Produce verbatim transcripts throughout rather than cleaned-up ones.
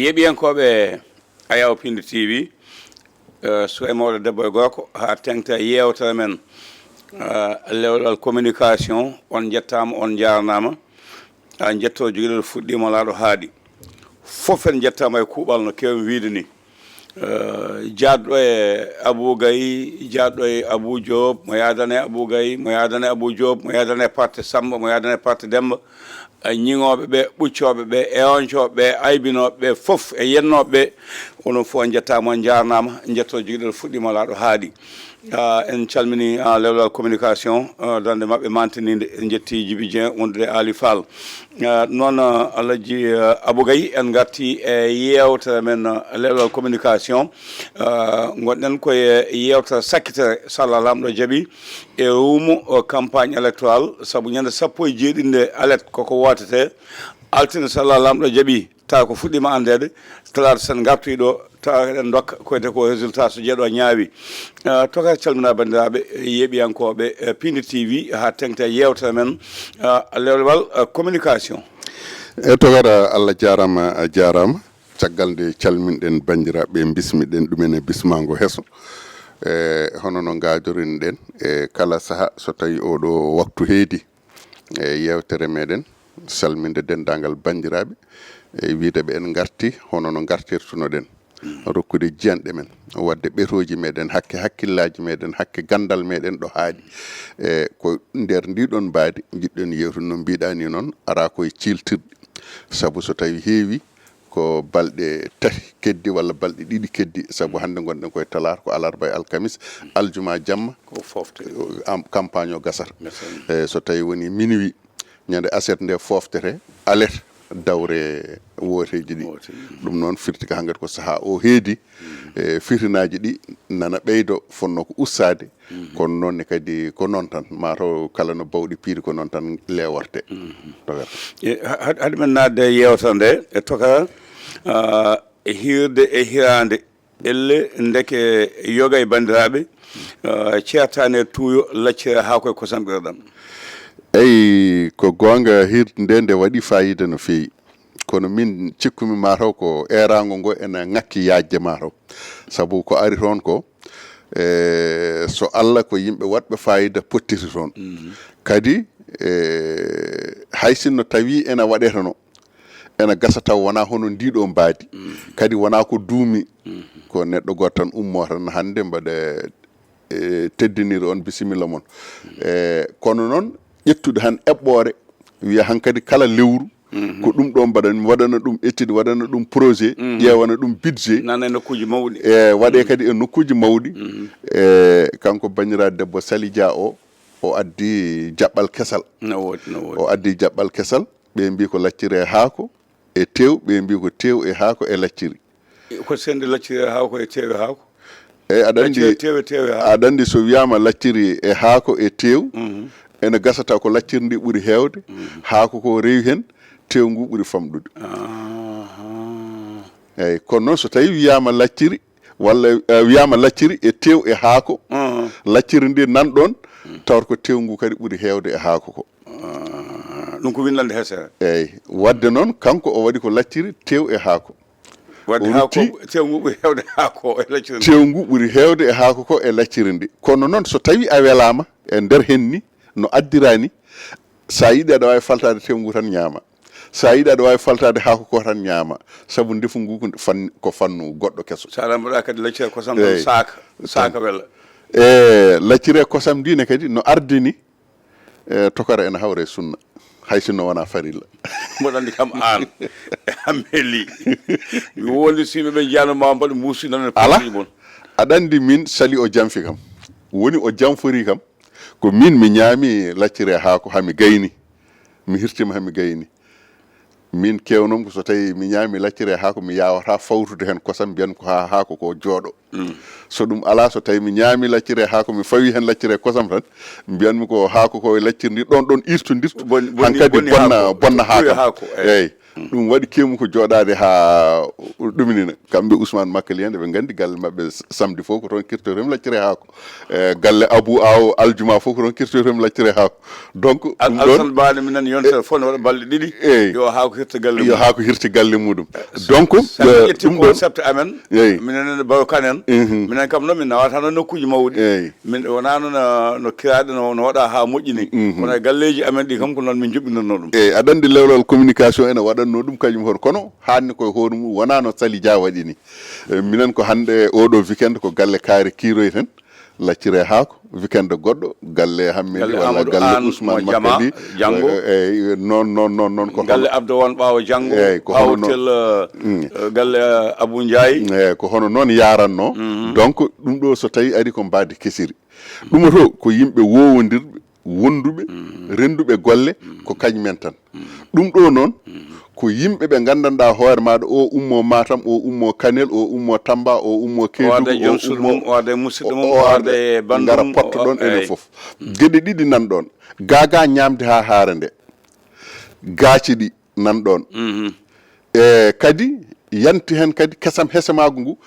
Yeeɓiyankooɓe Ayaw Pindi T V, eh, suka e mawɗo, debbo e gorko, haa teŋta yeewtere men, eh, lewlal communication, on njettaama, on njaarnaama. A njetto jogiiɗo fuɗɗiima laaɗo haaɗi. Fof en njettaama e kuuɓal no keewmi wiyde ni. Eh, jaadɗo e Abou Gaye, jaadɗo e Abou Diop, mo yaadana e Abou Gaye, mo yaadana e Abou Diop, mo yaadana e parte Samba, mo yaadana e parte Demba. Eh, ñiŋooɓe ɓe, ɓuccooɓe ɓe, eoñcooɓe ɓe, aybinooɓe ɓe fof e yennooɓe ɓe, onon fof on njettaama, on njaarnaama, njetto jogiiɗo fuɗɗiima laaɗo haaɗi. Ah, en calmini, ah, lewlal communication, ah, darnde maɓɓe mantiniinde. En njetti Djiby Dieng wondude e Ali Fall. Ah, noon, ah, Alhaji, ah, Abou Gaye, en ngarti e yeewtere men, ah, lewlal communication. Ah, ngonɗen koye yeewtere sakkitere, so Allah Laamɗo jaɓi, e ruumo, o, campagne électorale, sabu ñande sappo e jeeɗiɗi nde alet koko wootete. Altine, so Allah Laamɗo jaɓi, tawa ko fuɗɗiima anndeede, talaata so en ngartoyi ɗo, tawa eɗen ndokka ko wiyetee ko résultat so jeeɗo ñaawi. Ah, Tokar, calminaa banndiraaɓe yeeɓiyankooɓe, eh, Pindi T V, haa teŋta yeewtere men, ah, lewlewal, ah, communication. E Tokar, Allah jaaraama, a jaaraama. Caggal nde calminɗen banndiraaɓe, bismiɗen ɗumen e bismaango heso. E hono no ngaajorinɗen e kala saha so tawi oɗo waktu heedi, e yeewtere meɗen, salminde denndaangal banndiraaɓe, e wiide ɓe en ngarti hono no ngartirtunoɗen, rokkude jiyanɗe men, waɗde ɓetooji meɗen, hakke hakkillaaji meɗen, hakke ganndal meɗen ɗo haaɗi. E ko nder ndiɗon mbaadi njiɗɗen yeewtude, no mbiɗaa ni noon, ara koye ciiltirɗi. Sabu so tawi heewi, ko balɗe tati keddi walla balɗe ɗiɗi keddi, sabu hannde ngonɗen koye talaata, ko alarba e alkamis, aljuma jamma, ko foofte, am, campagne o gasata. Merci. E so tawi woni minuit, ñande aset nde foftete alet dawre wooteeji ɗi. Woote. Ɗum noon firti ka hannde ko sahaa o heedi, e fitinaaji ɗi nana ɓeydo, fonno ko ustaade. Kono noon ne kadi ko noon tan, mataw kala no bawɗi piiri ko noon tan leeworte. Tokar. E, ha-, ha-, haade men naatde e yeewtere nde, e Tokar, ah, e hiirde e hiraande, elle ndeke yoga e banndiraaɓe, ah, ceertaani e tuuyo, lacciri e haako e kosam ɓirɗam. Eyi, ko goonga, hiirde nde, nde waɗi faayiida no feewi. Kono min cikkumi mataw ko eeraango ngo ena ŋakki yaajde mataw. Sabu ko ari toon ko, e, so Allah ko yimɓe waɗɓe faayiida pottiti toon. Kadi, e, hay sinno tawi ena waɗeteno, ena gasa taw wonaa hono ndiɗo mbaadi. Kadi wonaa ko duumi. Ko neɗɗo gooto tan ummo tan hannde mbaɗa e teddinir on, bisimilla mon. E, kono noon, ƴettude han eɓɓoore, wiya hankadi kala lewru, ko ɗum ɗo mbaɗan, mi waɗana ɗum étude, waɗana ɗum projet, ƴeewana ɗum budget. Nana e nokkuuji mawɗi. E, waɗe kadi e nokkuuji mawɗi. E, kanko banndiraaɗo debbo Sali Dia o, o addi jaɓɓal kesal. No woodi, no woodi. O addi jaɓɓal kesal, ɓe mbi ko lacciri e haako e tew, ɓe mbi ko tew e haako e lacciri. Ko sende lacciri e haako e tew e haako? Eyi, aɗa anndi, lacciri e tew e tew e haako. Aɗa anndi so wiyaama lacciri e haako e tew, ene gasa taw ko lacciri ndi ɓuri heewde, haako ko rewi heen, tew ngu ɓuri famɗude. Aha. Eyi, kono noon so tawi wiyaama lacciri, walla, eh, wiyaama lacciri e tew e haako, lacciri ndi nan ɗoon, tawata ko tew ngu kadi ɓuri heewde e haako ko. Ah, ɗum ko winndannde hesere. Eyi, waɗde noon, kanko o waɗi ko lacciri tew e haako. Waɗde o haako, rutti tew ngu ɓuri heewde haako e lacciri ndi. Tew ngu ɓuri heewde e haako ko e lacciri ndi. Kono noon, so tawi a welaama e nder heen ni, no addirani, so a yiɗi aɗa waawi faltaade tew ngu tan ñaama. So a yiɗi aɗa waawi faltaade haako ko tan ñaama. Sabu ndefu ngu ko fan-, ko fannu goɗɗo keso. So a mbaɗa kadi lacciri e kosam tan, eyi, saaka, saaka wela. E lacciri e kosam ndi ne kadi no ardini, e, tokara ene hawra e sunna. Hay sinno wonaa farilla. Mboɗo anndi kam aan, e Ammeli. Mi wondi so yimɓe ɓe njiyaano ma mbaɗa mbuusi nan e. Alaa. Aɗa anndi min Sali o janfi kam. Woni o janfori kam. Ko min mi ñaami lacciri e haako haa mi gayni. Mi hirtima haa mi gayni. Min keewnoom ko so tawi mi ñaami lacciri e haako, mi yaawataa fawtude heen kosam, mbiyan ko haa haako ko jooɗo. So ɗum alaa, so tawi mi ñaami lacciri e haako, mi fawi heen lacciri e kosam tan, mbiyanmi ko haako ko e lacciri ndi, ɗoon ɗoon irtondirto, boni, boni, hankadi bonna, haako, bonna haako. Eyi. Ɗum waɗi keemu ko jooɗaade haa ɗuminina. Kamɓe Ousmane Makkali en, eɓe nganndi galle maɓɓe s-, samedi fof ko toon kirtoytoo mi lacciree haako. E galle Abou Aw aljuma fof ko toon kirtoytoo mi lacciree haako. Donc, Al-, ɗum ɗoon Alsan Baane minen yontere fof ne waɗa balɗe ɗiɗi. Eey. Yo haako hirta galle Yo mum. Haako hirta galle muɗum. Donc, so min eh, ƴetti ɗum ɗoon concept amen, Eey. Minen ene Barokan en, Mhm. Minen kam noon min nawata noon nokkuuji mawɗi. Eey. Min wonaa noon, ah, no kiraaɗe no, no waɗa haa moƴƴi ni. Mhm. Kono e galleeji amen ɗi kam ko noon min njuɓɓinirnoo ɗum. Eey, aɗa anndi lewlal communication ene waɗatnoo ɗum kañum hoto. Kono haanni koye hoore mum wonaa no Sali Dia waɗi ni. Eh, minen ko hannde oɗo weekend ko galle kaari kiiroyten, lacciree haako, weekend goɗɗo, galle Hammeli Galle walla Amadou galle Anne Ousmane mo Jama, Makkali. Janngo. Eh, eh, noon, noon, noon, noon ko Galle hono Abdou Wan ɓaawo janngo, Eey, ko ɓaawo hono noon. Tel, eh, Mm. eh, galle Abou Ndiaye. Eey, ko hono noon yaranno. Mhm. Donc, ɗum ɗo so tawi ari ko mbaadi kesiri. Ɗum to ko yimɓe wowondirɓe, wonduɓe, Mm. Renduɓe golle, Mm. Ko kañumen tan. Mm. Ɗum ɗo noon, Mm. Ko yimɓe ɓe nganndanɗaa hoore maaɗa, o ummo Matam, o ummo Kanel, o ummo Tamba, o ummo O Kédougou, arda e o joom suudu ummo, mum, o arda e musidɗo o, mum, o o arda arda e banndum, ngara potto o, ɗon enen eey. Fof. Mm. Geɗe ɗiɗi nan ɗon. Gaagaa ñaamde haa haara nde. Gaaci ɗi nan ɗon. Mhm. E kadi yanti heen kadi kesam hesemaagu ngu,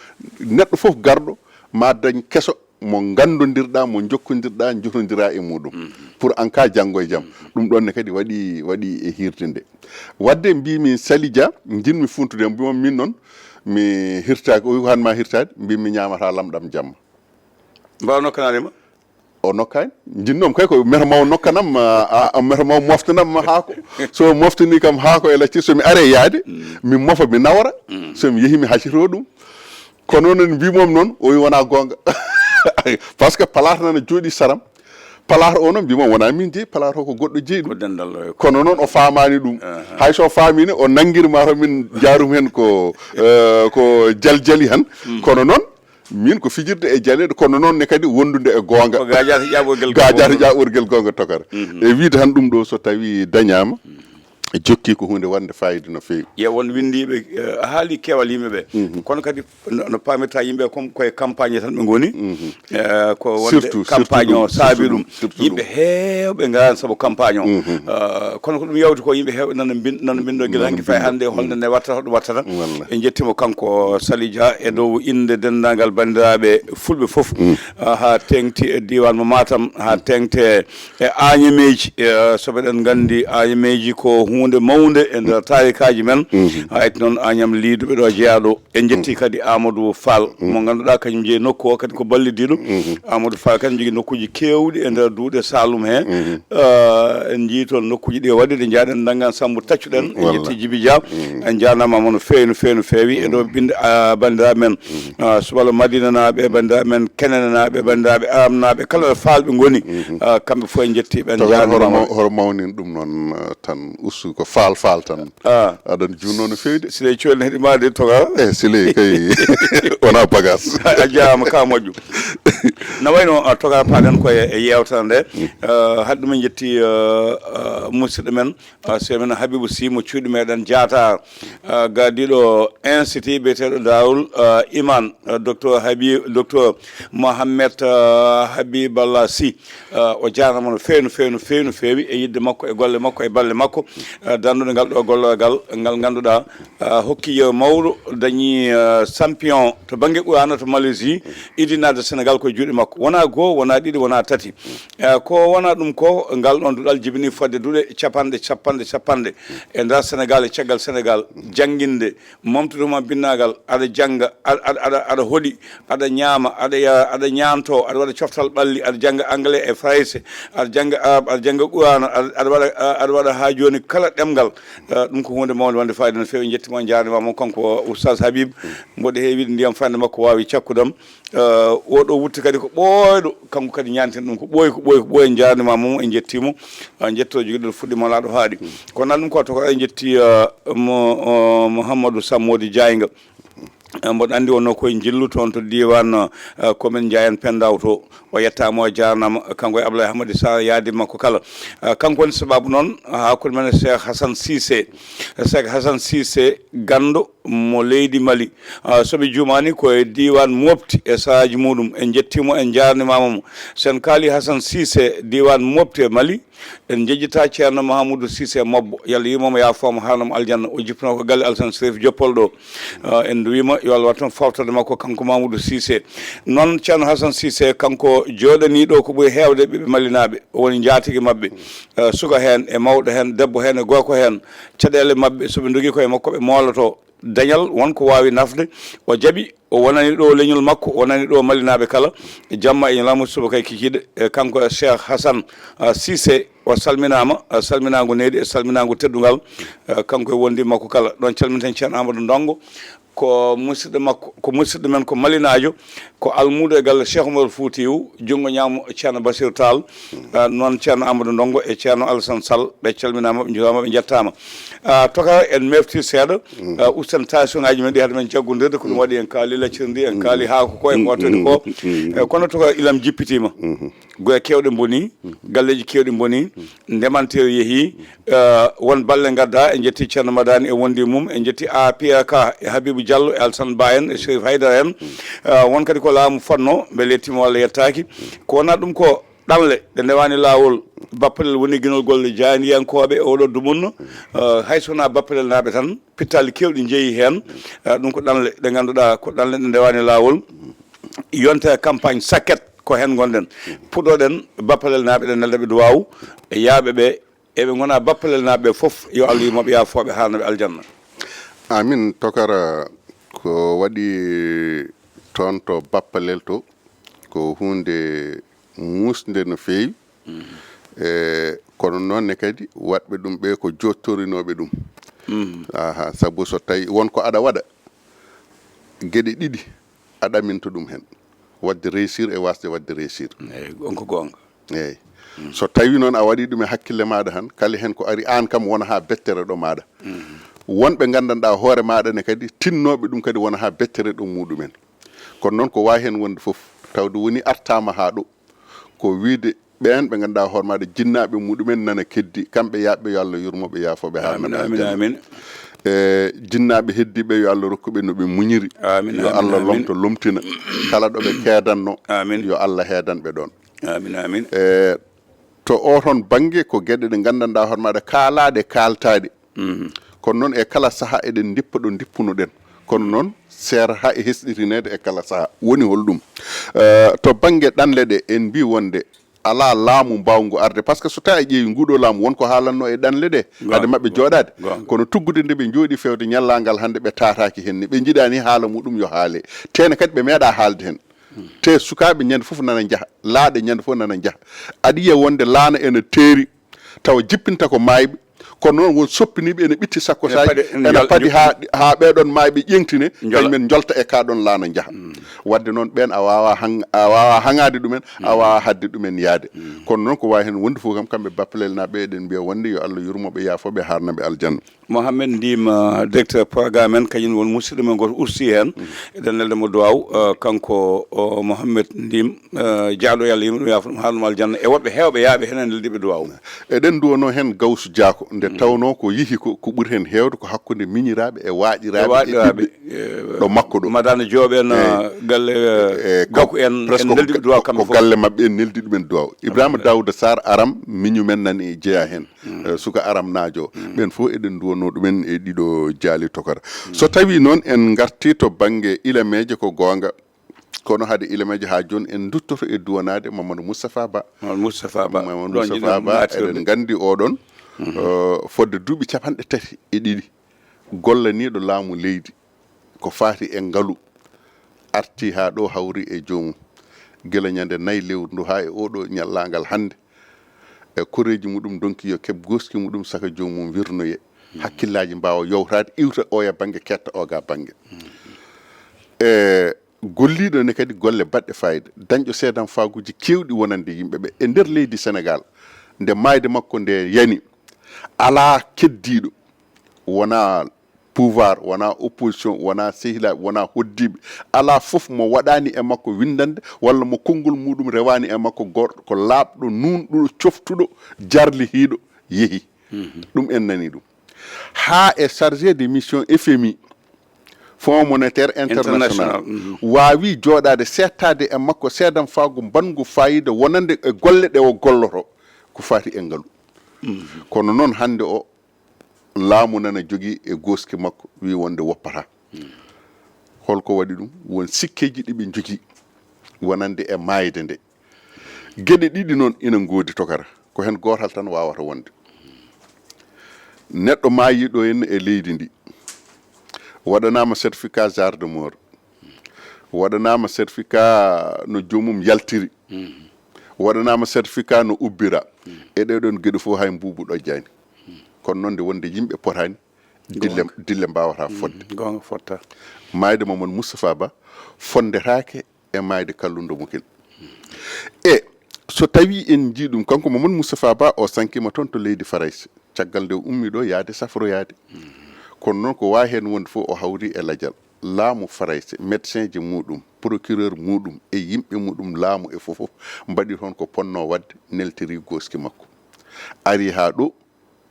neɗɗo fof garɗo ma dañ keso mo nganndondirɗaa, mo njokkondirɗaa, njotondiraa e muɗum. Mhm. Pour en cas janngo e jam. Mhm. Ɗum ɗon ne kadi waɗi, waɗi e hiirde nde. Waɗde mbimi Sali Dia, njiɗmi funtude, mbimo min noon, mi hirtaaki, o wi ko han ma hirtaade, mbimi ñaamata lamɗam jamma. Mbawa nokkanaade ma? O nokkaani. Njinnoomi kay ko meto maw nokkanam, a, a, meto maw moftanam haako. So moftani kam haako e laccir, so mi are yaade, Mm. Mi mofa, mi nawra. Mm. So mi yehi, mi hacito ɗum. Kono noon mbimomi noon, o wi wonaa goonga. Parce que palaata nana jooɗi saram. Palaata o noon mbimomi wonaa min jeyi, palaata o ko goɗɗo jeyi ɗum. Ko denndal o. Kono noon o faamaani ɗum. Aha. Hay so o faamii ne, o nanngirma to min njaarum heen ko, eh, ko jaljali han. Mm. Kono noon, min ko fijirde e jaleeɗe, kono noon ne kadi wondude e goonga. Ko gaajaata ƴaɓorgel Gaajaata goonga. Ƴaɓorgel goonga tokara. Mhm. E wiide han ɗum ɗo so tawi dañaama, jokki ko huunde wonde fayida no feewi. Ye won winndiiɓe, eh, a haali keewal yimɓe ɓe. Mhm. Kono kadi no, no paamirta yimɓe comme koye campagne tan ɓe ngoni. Mhm. Eh, ko wonde Surtout, surtout campagne o ɗum, saabi surtout ɗum, ɗum. Surtout Yimɓe ɗum. Heewɓe ngaran sabu campagne o. Mhm. Eh, kono ko ɗum yawti ko yimɓe heewɓe nana mbin-, nana mbindo gila Nana hanki fay mbindo. Hannde holno Mm. Ne wattata, hoɗum wattata. Wallaahi. En njettiima kanko Sali Dia e dow innde denndaangal banndiraaɓe fulɓe fof. Mm. Ah, haa teeŋti e diiwaan mo Matam, haa Mm. Teeŋti e Añameeji, eh, so mbeɗen nganndi Añameeji ko huunde mawnde e nder taarikaaji men. Mhm. Hay noon Añam Liiduɓe ɗo jeyaaɗo. En njetti Mm. Kadi Amadou Fall, Mm. Mo ngannduɗaa kañum jeyi nokku o kadi ko ballidiiɗo. Mhm. Amadou Fall kadi jogii nokkuuji keewɗi e nder duuɗe Saalum he. Mhm. Eh, en njiyii toon nokkuuji ɗi o waɗi, ɗe njaaɗen Ndangan Sammbu taccuɗen. En Wallaahi. Njetti Jibi Dia. Mhm. En njaarnaama mo no feewi, no feewi, no feewi. E ɗo Mhm. Ɓinnde, ah, banndiraaɓe men. Mhm. Ah, Subalo Madinanaaɓe, banndiraaɓe men Kenenanaaɓe, banndiraaɓe Aramnaaɓe, kala ɗo faalɓe ngoni, Mhm. ah, kamɓe fof en njettii ɓe, en Togar njaarniima hoto maw-, hoto mawnin ɗum noon, ah, tan ustu ko faal faal tan. Ah. Aɗa juutnoo no feewi de. Siley coyli heɗi ma de, Togar. Eh, Siley kay wonaa bagaas. A jaaraama ka moƴƴo. Na wayno, ah, Togar paaɗen koye e yeewtere nde. Mm. Ah, haɗde ɗum en njetti, ah, ah, musidɗo men, ah, sey men Habibou Sy mo cuuɗi meɗen Diatar, ah, gardiiɗo institut biyeteeɗo Darul, ah, Iman, ah, docteur Habib, docteur Mohamed, ah, Habiballah Sy, ah, o jaarnama no feewi, no feewi, no feewi, no feewi e yiɗde makko, e golle makko, e balle makko, ah, danndude ngal ɗo gollorgal ngal ngannduɗaa, ah, hokki yeru mawɗo, dañi, ah, champion to bannge Qur'aana to Malaisie, idinade Sénégal koye juuɗe makko. Wonaa goo, wonaa ɗiɗi, wonaa tati. Eh, ko wonaa ɗum ko, ngal ɗon duɗal jibini fodde duɗe capanɗe, capanɗe, capanɗe e nder Sénégal, e caggal Sénégal, jannginde, momtude ma binnaagal, aɗa jannga, aɗa, aɗa, aɗa, aɗa hoɗi, aɗa ñaama, aɗa ya-, aɗa ñaanto, aɗa waɗa coftal ɓalli, aɗa jannga anglais e farayse, aɗa jannga arab, aɗa jannga qur'aana, aɗa, aɗa waɗa, aɗa waɗa haa jooni kala ɗemngal. Eh, ɗum ko huunde mawnde wonde fayida no feewi. Njettii mo, njaarniima mo, kanko Oustaz Habib, mboɗo heewi wiide ndiyam fayande makko waawi cakkudam. Eh, oɗo wutte kadi ko ɓooyɗo, kanko kadi ñaanten ɗum ko ɓooyi, ko ɓooyi, ko ɓooyi. En njaarniima mo, en njettii mo. Eh, njettoo jogiiɗo fuɗɗi malaaɗo haaɗi. Kono nan ɗum ko to ko en njettii, eh, mo, o, Mouhamadou Sammodi Diaynga. Eh, mboɗo anndi wonno koye Njillu toon to diiwaan, eh, commune Ndiayène Pendaw to. O yettaama, o jaarnaama, kanko e Ablaye Hamadi Sarr, yaadi makko kala. Eh, kanko woni sababu noon, eh, hakkunde men e Cheikh Hassan Cissé. Cheikh Hassan Cissé, ganndo mo leydi Mali. Eh, so mi juumaani, ko e diiwaan Mopti e saraaji muuɗum. En njettii mo, en njaarnimaama mo. So en kaali Hassan Cissé, diiwaan Mopti e Mali, en njejjita Ceerno Mahamoudou Cissé Mobbo, yo Allah yurmo mo, yaafo mo, haarna mo aljanna. O jippunoo ko galle Alassane Sérif Joppol ɗo. Ah, en nduwiima yo Allah waɗ toon fawtorde makko, kanko Mamoudou Cissé. Noon Ceerno Hassan Cissé, kanko jooɗanii ɗo ko ɓuri heewde ɓiɓɓe Malinaaɓe, o woni njaatigi maɓɓe. Ah, suka heen e mawɗo heen, debbo heen e gorko heen, caɗeele maɓɓe, so ɓe ndogii koye makko, ɓe mooloto. Dañal won ko waawi nafde, o jaɓi, o wonani ɗo leñol makko, o wonani ɗo Malinaaɓe kala, jamma e ñalawma, suba kay kikiiɗe, e kanko e Cheikh Hassan, ah, Cissé, o salminaama, ah, salminaango nehdi e salminaango teddungal, ah, kanko e wondiiɓe makko kala. Ɗoon calminten Ceerno Amadou Ndongo, ko musidɗo makko, ko musidɗo men, ko malinaajo, ko almuudo e galle Cheikh Oumar Foutiyou, junngo ñaamo Ceerno Basir Tall, ah, noon Ceerno Amadou Ndongo e Ceerno Alassane Sall, ɓe calminaama, ɓe njuuraama, ɓe njettaama. Ah, toka en mefti seeɗa, ah, usten tension ngaaji men ɗi, hade men jaggondirde, ko ɗum waɗi en kaali lacciri ndi, en kaali haako ko e ko wattani ko. Eh, kono toka ilam jippitiima. Goye keewɗe mboni, galleeji keewɗi mboni, ndemanteeri yehii, eh, won balle ngadda, en njetti Ceerno Madani e wondi mum, en njetti A P A K e Habibou Diallo e Alassane Ba en e Chérif Haydara en. Eh, won kadi ko laamu fotno, mbele yettiima walla yettaaki. Ko wonaa ɗum ko ɗanle ɗe ndewaani laawol, bappalel woni ginol golle jaandiyankooɓe e oɗo dumunna. Eh, hay so wonaa bappalel naaɓe tan, pittaali keewɗi njeyi heen. Eh, ɗum ko ɗanle ɗe ngannduɗaa ko ɗanle ɗe ndewaani laawol. Yonta campagne sakket ko heen ngonɗen. Puɗoɗen bappalel naaɓe ɗe nelda ɓe duwaawu, e yaaɓe ɓe, eɓe ngona bappalel naaɓe ɓe fof, yo Allah yurmoɓe, yaafooɓe, haarnaɓe aljanna. Amin. Tokara, ko waɗi toon to bappalel to, ko huunde muusnde no feewi. E kono noon ne kadi, waɗɓe ɗum ɓe ko jottorinooɓe ɗum. Aha, sabu so tawi won ko aɗa waɗa, geɗe ɗiɗi a ɗaminto ɗum heen, waɗde réussir e waasde waɗde réussir. Eeyi, on ko goonga. Eeyi. So tawi noon a waɗi ɗum e hakkille maaɗa han, kala heen ko ari, aan kam wona haa bettere ɗo maaɗa. Wonɓe nganndanɗaa hoore maaɗa ne kadi, tinnooɓe ɗum kadi wona haa bettere ɗo muɗumen. Kono noon ko waawi heen wonde fof, tawde woni artaama haa ɗo, ko wiyde ɓeen ɓe ngannduɗaa hoore maaɗa, jinnaaɓe muɗumen nana keddi, kamɓe yaaɓe, yo Allah yurmo ɓe, yaafo ɓe, haarna ɓe aljanna. Amin, amin. E jinnaaɓe heddiiɓe, yo Allah rokku ɓe no ɓe muñiri. Amin, yo Allah lomto, lomtina. Kala ɗo ɓe keedanno, amin, yo Allah heedan ɓe ɗoon. Amin, amin. E to oo toon bannge, ko geɗe ɗe nganndanɗaa hoore maaɗa, kaalaaɗe, kaaltaaɗe. Kono noon, e kala sahaa, eɗen ndippa ɗo ndippunoɗen. Kono noon, seera haa e hesɗitineede e kala sahaa. Woni holɗum? Eh, to bannge ɗanle ɗe, en mbii wonde alaa laamu mbaawngu arde. Par ce que so tawi a ƴeewi nguɗo laamu, won ko haalanno e ɗanle ɗe, hade maɓɓe jooɗaade. Kono tuggude nde ɓe njooɗi feewde ñallaagal hannde, ɓe taataaki heen ni. Ɓe njiɗaani haala muɗum yo haale. Teene kadi ɓe meeɗa haalde heen. Te sukaaɓe ñande fof nana njaha, laaɗe ñande fof nana njaha. Aɗa yiya wonde laana ena teeri, tawa jippinta ko maayɓe, kono noon won soppiniiɓe ena ɓitti sakkosaaji, ena padi haa, haa ɓee ɗoon maayɓe ƴeŋtine, kañumen njolta e kaa ɗoon laana njaha. Waɗde noon ɓeen a waawaa han-, a waawaa haŋaade ɗumen, a waawaa haɗde ɗumen yahde. Kono noon ko waawi heen wonde fof kam, kamɓe bappalel naaɓe eɗen mbiya wonde yo Allah yurmo ɓe, yaafo ɓe, haarna ɓe aljanna. Mohamed Ndim, uh, directeur programme en, kañum won musidɗo men gooto ursi heen. Eɗen nelda mo duwaaw, uh, kanko, uh, Mohamed Ndim, uh, jaaɗo, yo Allah yurmo ɗum, yaafo ɗum, haarna mo aljanna. E woɓɓe heewɓe yaaɓe heen, en neldi ɓe duwaaw. Eɗen nduwanoo heen Gawsu Jaako, nde tawnoo ko yehi ko, ko ɓuri heen heewde ko hakkunde miñiraaɓe e waaɗiraaɓe e ɓiɓɓe ɗo makko ɗo. Madana Joob en, uh, galle, uh, Gaku en, en neldi ɓe duwaaw kamɓe fof. Ko galle maɓɓe, en neldi ɗumen duwaaw. Ibrahima Daouda Sarr, Aram, miñumen nani jeyaa heen. Eh, suka aramnaajo. Ɓeen fof eɗen nduwonoo ɗumen e ɗiɗo jaali tokara. So tawii noon en ngartii to bannge ilameeje, ko goonga, kono hade ilameeje haa jooni en nduttoto e duwanaade Mamadou Moustapha Ba. Mamadou Moustapha Ba. Mamadou Moustapha Ba, eɗen nganndi oɗon, eh, fodde duuɓi capanɗe tati e ɗiɗi, gollaniiɗo laamu leydi ko faati e ngalu, artii haa ɗo, hawri e joomum. Gila ñande nayi lewru ndu haa e oɗo ñallaagal hannde, e koreeji muɗum ndonki yo keɓ gooski muɗum, saka joomum wirnoye. Hakkillaaji mbaawa yowtaade, iwta oya bannge, ketta oga bannge. E golliiɗo ne kadi golle baɗɗe fayida, dañɗo seedanfaaguuji keewɗi wonande yimɓe ɓe e nder leydi Senegaal. Nde maayde makko nde yani, alaa keddiiɗo wonaa pouvoir, wonaa opposition, wonaa sehilaaɓe, wonaa hoɗdiiɓe. Alaa fof mo waɗaani e makko winndannde walla mo konngol muuɗum rewaani e makko, gorɗo ko laaɓɗo, nuunɗuɗo, coftuɗo, jarlihiiɗo, yehi. Ɗum en nanii ɗum. Haa e chargé de mission F M I, Fonds Monétaire International, waawi jooɗaade seettaade e makko seedamfaagu mbaɗngu faayiida wonande e golle ɗe o golloto ko faati e ngalu. Kono noon hannde o laamu nana jogii e gooski makko, wii wonde woppataa. Holko waɗi ɗum? Won sikkeeji ɗi ɓe njogii wonande e maayde nde. Geɗe ɗiɗi noon ina ngoodi, Tokara, ko heen gootal tan waawata wonde. Neɗɗo maayiiɗo en e leydi ndi, waɗanaama certificat genre de mort, waɗanaama certificat no joomum yaltiri, waɗanaama certificat no ubbira. E ɗee ɗoon geɗe fof hay mbuubu ɗojjaani. Kono noon nde wonde yimɓe potaani, dille, dille mbaawata fodde. Goonga fotta. Maayde Mamadou Moustapha Ba fonndetaake e maayde Kallundo Mokil. E so tawii en njii ɗum, kanko Mamadou Moustapha Ba o sankiima toon to leydi Farayse, caggal nde o ummii ɗo yaade safroyaade. Kono noon ko waawi heen wonde fof o hawri e lajal. Laamu Farayse, médecin ji muuɗum, procureur muuɗum e yimɓe muuɗum, laamu e fof fof mbaɗi toon ko ponnoo waɗde, neltiri gooski makko. Ari haa ɗo,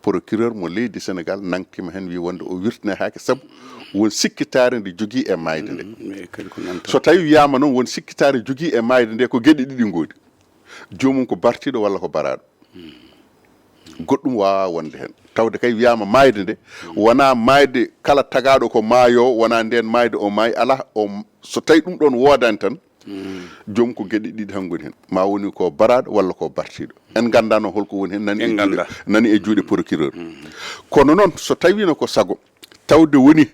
procureur mo leydi Sénégal nangtima heen, wii wonde o wirtinetaake sabu won sikkitaare nde jogii e maayde nde. So tawii wiyaama noon won sikkitaare jogii e maayde nde, ko geɗe ɗiɗi ngoodi. Joomum ko bartiiɗo walla ko baraaɗo. Goɗɗum waawaa wonde heen. Tawde kay wiyaama maayde nde, wonaa maayde kala tagaaɗo ko maayoowo, wonaa ndeen maayde o maayi, alaa, o, so tawii ɗum ɗoon woodaani tan, joom ko geɗe ɗiɗi tan ngoni heen. Ma woni ko baraaɗo walla ko bartiiɗo. En nganndaa noon holko woni heen, nani e juuɗe, nani e juuɗe procureur. Kono noon, so tawiino ko sago, tawde woni,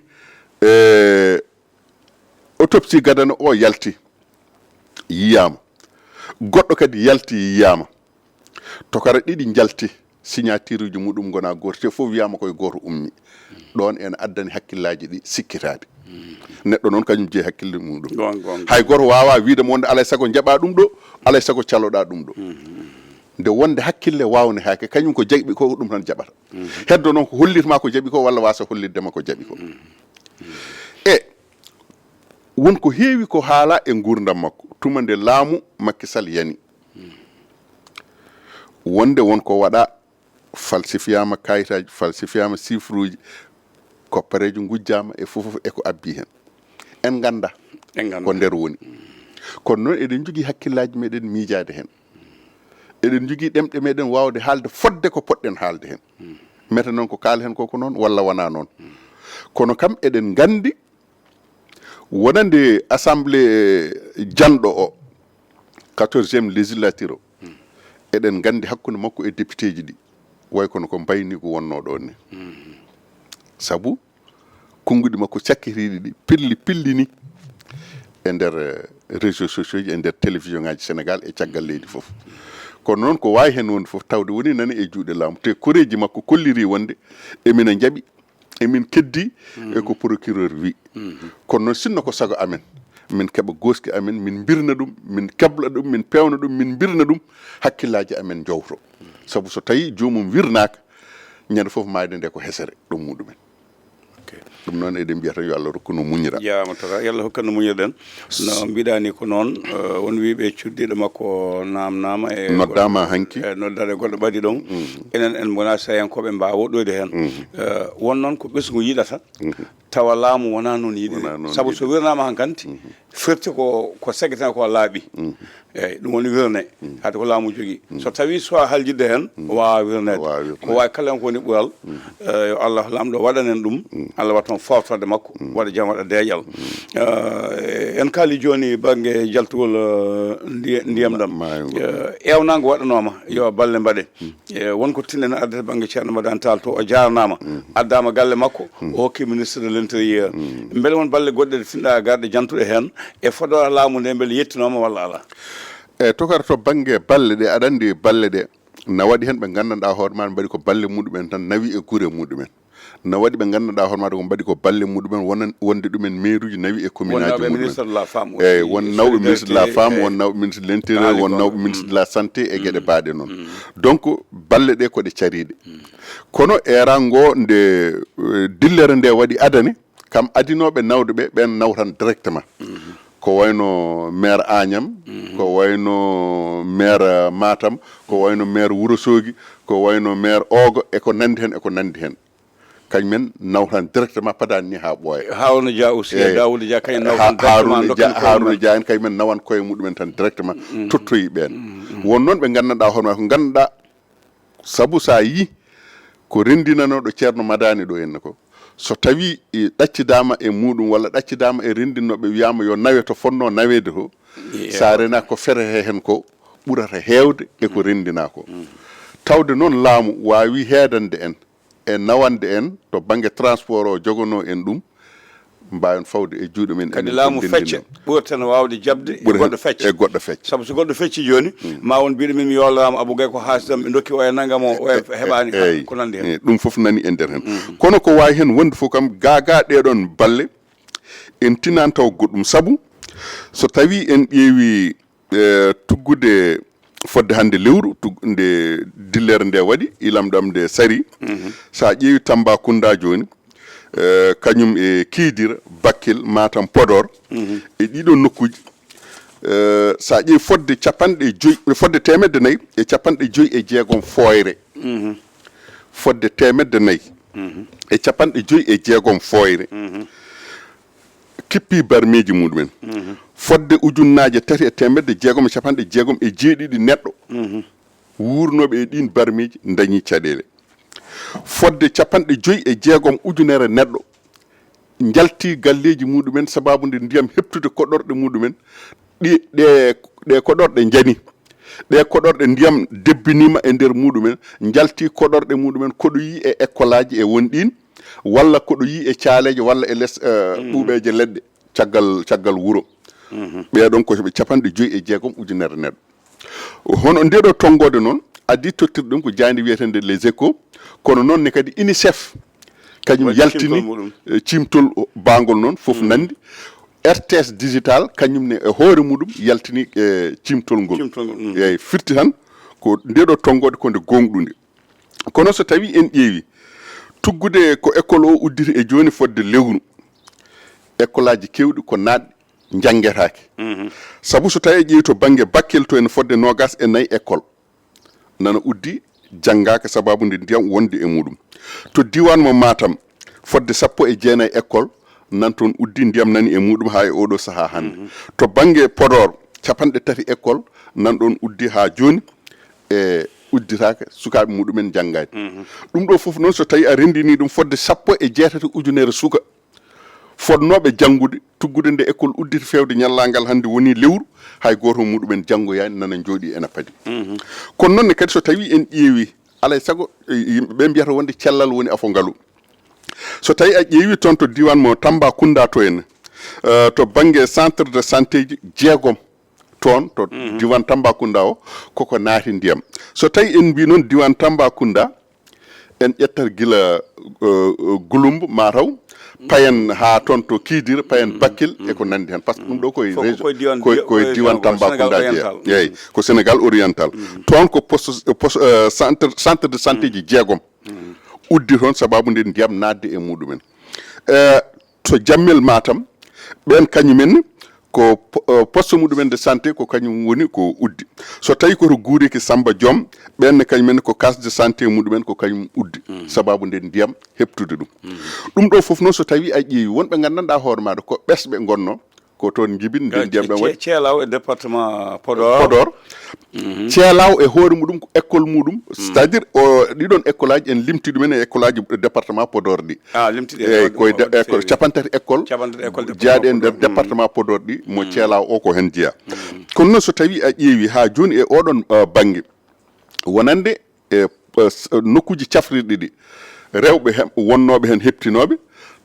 e, autopsie gadano o yalti, yiyaama. Goɗɗo kadi yalti, yiyaama. Tokara ɗiɗi njalti, signatureji muɗum ngona gooto, te fof wiyama koye gooto ummi. Ɗon ene addani hakkillaaji ɗi sikkitaade. Neɗɗo noon kañum jeyi hakkille muɗum. Goonga, goonga. Hay gooto waawaa wiide mo wonde alay sago jaɓaa ɗum ɗo, alay sago caloɗaa ɗum ɗo. Nde wonde hakkille waawnetaake, kañum ko jaɓi ko, ko ɗum tan jaɓata. Heddo noon ko hollitma ko jaɓi ko, walla waasa holliddema ko jaɓi ko. E won ko heewi ko haala e nguurndam makko, tuma nde laamu Macky Sall yani. Wonde won ko waɗa, falsifiyaama kayitaaji, falsifiyaama chiffre uji, koppareeji ngujjaama e fof fof e ko abbi heen. En nganndaa. En nganndaa ko nder woni. Kono noon eɗen njogii hakkillaaji meɗen miijaade heen. Eɗen njogii ɗemɗe meɗen waawde haalde fodde ko poɗɗen haalde heen. Mete noon ko kaal heen ko, ko noon walla wonaa noon. Kono kam eɗen nganndi wonande assemblée janɗo o, quatorzième législature o, eɗen nganndi hakkunde makko e député ji ɗi, way kono ko mbayni ko wonnoo ɗoon ni. Sabu konnguɗi makko cakkitiiɗi ɗi pilli, pillini e nder, eh, réseaux sociaux ji, e nder télévision ngaji Sénégal e caggal leydi fof. Kono noon ko waawi heen wonde fof tawde woni nani e juuɗe laamu. Te koreeji makko kolliri wonde emina njaɓi, emin keddi e ko procureur wi. Kono noon sinno ko sago amen, min keɓa gooski amen, min mbirna ɗum, min kebla ɗum, min peewna ɗum, min mbirna ɗum, hakkillaaji amen njowto. Sabu so tawii joomum wirnaaka, ñande fof maayde nde ko hesere ɗo muɗumen. Ok. Ɗum noon eɗen mbiya tan yo Allah rokku no muñira. Jaaraama Tokara, yo Allah hokku no muñirɗen. No mbiɗa ni ko noon, eh, won wiiɓe cuddiɗo makko naamnaama e noddaama goɗɗo, hanki. E noddaade goɗɗo ɓadi ɗon. Enen en mbona seeyankooɓe mbaawa woɗɗoyde heen. Eh, won noon ko ɓesngu yiɗata. Tawa laamu wonaa noon yiɗi. Wonaa noon yiɗi. Sabu so wirnaama hankanti, firti ko, ko seggetee ko laaɓi. Eyyi, ɗum woni wirne. Hade ko laamu jogii. So tawii so a haljidde heen, o waawaa wirneede. O waawaa wirneede. Ko waawi kala heen ko woni ɓural, eh, yo Allah laamɗo waɗan en ɗum. Allah waɗa toon fawtorde makko, waɗa jam, waɗa deeƴal. Eh, en kaali jooni bannge jaltugol, eh, ndiy-, ndiyam ɗam. Ma-, maayo ngol. Eh, eewnaango waɗanooma, yo balle mbaɗe. E won ko tinɗen addata bannge Ceerno Madani Tall to, o jaarnaama, addaama galle makko, o hokki ministre de l'intérieur. Mbele won balle goɗɗe ɗe tinɗa garɗe jantuɗe heen e fodora laamu nde, mbele yettinooma walla alaa? E Tokara, to bannge balle ɗe, aɗa anndi balle ɗe na waɗi heen ɓe nganndanɗaa hoore ma mbaɗi ko balle muɗumen tan, nawi e gure muɗumen. Na waɗi ɓe nganndanɗaa hoore maɗa ko mbaɗi ko balle muɗumen, wonan-, wonde ɗumen mairuuji nawi e commune aji muɗumen. Ministre de la femme aussi, eyi, won nawɓe ministre de la femme, won nawɓe ministre de l'intérieur, won nawɓe ministre de la santé e geɗe baaɗe noon. Donc, balle ɗe ko ɗe cariiɗe. Kono erango nde, eh, dillere nde waɗi adane, kam adinooɓe nawde ɓe, ɓen nawtan directement. Ko wayno maire Agnam, ko wayno maire Matam, ko wayno maire Wourossogui, ko wayno maire Ogo, e ko nandi hen, e ko nandi hen. Kañumen nawtan directement, padani ni ha ɓooya. Haruna Dia aussi, e Daouda Dia, kañum nawtan directement, Haruna Dia, Haruna Dia en, kañumen nawan koye muɗumen tan directement, tottoyi ɓen. Won noon ɓe nganndanɗaa hoore maɓɓe, ko nganndanɗaa, sabu sa yi ko renndinanooɗo Ceerno Madani ɗo henne ko, so tawi e ɗaccidaama e muɗum walla ɗaccidaama e renndinnoɓe, wiyaama yo nawe to fonnoo naweede to, sa rena ko fere he hen ko ɓurata heewde e ko renndinaa ko. Tawde noon laamu waawi heedande en, e nawande en to bannge transport o, jogonoo en ɗum, mbaawen fawde e juuɗe men. Kadi enen laamu fecca ɓurata no waawde jaɓde e goɗɗo fecca. E goɗɗo fecca. Sabu so goɗɗo fecci jooni, ma won mbiɗo min mi yoolanaama Abou Gaye ko haasidam, ɓe ndokki oya nanngam o, oya heɓaani, ko nanndi heen. Eyi, ɗum fof nani e nder heen. Kono ko waawi heen wonde fof kam, gaagaa ɗee ɗoon balle, en tinaani taw goɗɗum. Sabu so tawii en ƴeewi e, tuggude fodde hannde lewru, tug-, nde dillere nde waɗi, ilam ɗam nde sari. So a ƴeewi Tambacounda jooni, e, kañum e Kidira, Bakel, Matam, Podor, e ɗiɗo nokkuuji, e, so a ƴeewi fodde capanɗe joyi, fodde teemedde nayi e capanɗe joyi e jeegom fooyre. Fodde teemedde nayi e capanɗe joyi e jeegom fooyre. Kippi barmeeji muɗumen. Fodde ujunnaaje tati e teemedde jeegom e capanɗe jeegom e jeeɗiɗi neɗɗo wuurnooɓe e ɗiin barmeeji ndañi caɗeele. Fodde capanɗe joyi e jeegom ujunere neɗɗo njalti galleeji muɗumen sababu nde ndiyam heɓtude koɗorɗe muɗumen. Ɗi, ɗe, ɗe koɗorɗe njani. Ɗe koɗorɗe ndiyam debbiniima e nder muɗumen, njalti koɗorɗe muɗumen, koɗo yii e ekkolaaji e won ɗiin, walla koɗo yii e caaleeje, walla e les, eh, ɓuuɓeeje leɗɗe caggal, caggal wuro. Ɓee ɗoon ko ɓe capanɗe joyi e jeegom ujunere neɗɗo. Hono ndee ɗoo tonngoode noon, adii tottirɗe ɗum ko jaaynde wiyeteende Les Échos, kono noon ne kadi UNICEF, kañum yaltini, eh, ciimtol baangol noon, fof nanndi. R T S Digital, kañum ne e hoore muɗum yaltini, eh, ciimtol ngol. Ciimtol ngol, mm. Eeyi, firti tan ko ndee ɗoo tonngoode ko nde gooŋɗunde. Kono so tawii en ƴeewi, tuggude ko école o udditi e jooni fodde lewru, école aji keewɗi ko naatɗi, njanngetaake. Sabu so tawii a ƴeewi to bannge Bakel to en fodde noogaas e nayi école nana uddi, janngaaka sababu nde ndiyam wonde e muɗum. To diiwaan mo Matam, fodde sappo e jeenayi école nan toon uddi, ndiyam nani e muɗum haa e ooɗoo sahaa hannde. To bannge Podor, capanɗe tati école nan ɗoon uddi haa jooni e udditaaka, sukaaɓe muɗumen njanngaani. Ɗum ɗoo fof noon, so tawii a renndinii ɗum, fodde sappo e jeetati ujunere suka fotnooɓe janngude, tuggude nde école udditi feewde ñallaangal hannde woni lewru, hay gooto muɗumen janngoyaani, nana njooɗii ena padi. Kono noon ne kadi, so tawii en ƴeewi, alaa e sago, e, yimɓe ɓe mbiyata wonde cellal woni afo ngalu. So tawii a ƴeewi toon to diiwaan mo Tambacounda to en, eh, to bannge centre de santé ji jeegom, toon to diiwaan Tambacounda o, koko naati ndiyam. So tawii en mbii noon diiwaan Tambacounda, en ƴettat gila, eh, eh, Gouloumbou, mataw, payen haa toon to Kidira, payen Bakel, e ko nanndi heen. Par ce que ɗum ɗo koye région, koye, koye diiwaan Tambacounda jeyaa. Eeyi, ko Sénégal oriental. Toon ko poste, poste, eh, centre, centre de santé ji jeegom uddi toon sababu nde ndiyam naatde e muɗumen. Eh, to Jammel Matam, ɓeen kañumen ko po-, eh, poste muɗumen de santé ko kañum woni ko uddi. So tawii ko to Guuriki Samba Joom, ɓeen ne kañumen ko case de santé muɗumen ko kañum uddi. Sababu nde ndiyam heɓtude ɗum. Ɗum ɗo fof noon so tawii a ƴeewi, wonɓe nganndanɗaa hoore maaɗa ko ɓesɓe ngonnoo, ko toon njibin, nden ndiyam ɗam waɗi. Ceelaw e département Podor. Podor. Ceelaw e hoore muɗum ko école muɗum, c'est-à-dire o, ɗiɗon école aji en limti ɗumen e école aji département Podor ɗi. Ah, limti ɗi. Eeyi, koye école, capanɗe tati école jeyaaɗe e nder département Podor ɗi, mo Ceelaw o ko heen jeyaa. Kono noon so tawii a ƴeewi haa jooni e oɗon, uh, bannge, wonande e, e, s-, nokkuuji cafrirɗi ɗi, rewɓe he-, wonnooɓe heen heɓtinooɓe,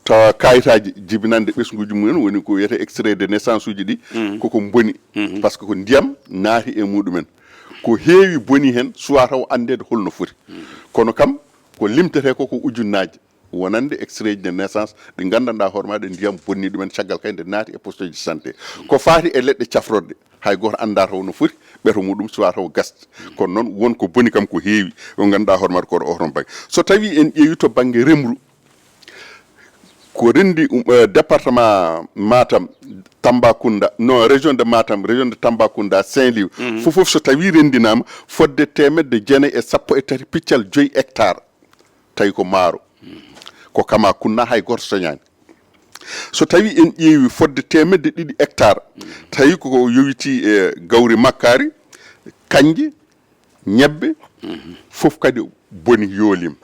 tawa kaayitaaji jibinande ɓesnguuji mumen, woni ko wiyetee extrait de naissance uji ɗi, koko mboni. Par ce que ko ndiyam naati e muɗumen. Ko heewi boni heen, suwaa taw anndeede holno foti. Kono kam, ko limtetee ko, ko ujunnaaje. wonande extrait de naissance, ɗi nganndanɗaa hoore maaɗa, ndiyam bonni ɗumen, caggal kay nde naati e poste ji santé. Ko faati e leɗɗe cafrorɗe, hay gooto anndaa taw no foti, ɓeto muɗum suwaa taw gasde. Kono noon, won ko boni kam ko heewi, ko ngannduɗaa hoore maaɗa ko oto on bannge. So tawii en ƴeewi to bannge remru, ko renndi, um, eh, département Matam, Tambacounda, non, région de Matam, région de Tambacounda, Saint-Louis, fof fof so tawii renndinaama, fodde teemedde jeenayi e sappo e tati piccal joyi hectare, tawi ko maaro. Ko kama kunna, hay gooto soñaani. So tawii en ƴeewi fodde teemedde ɗiɗi hectare, tawi ko yowitii e gawri makkaari, kannje, ñebbe, fof kadi boni, yooliima.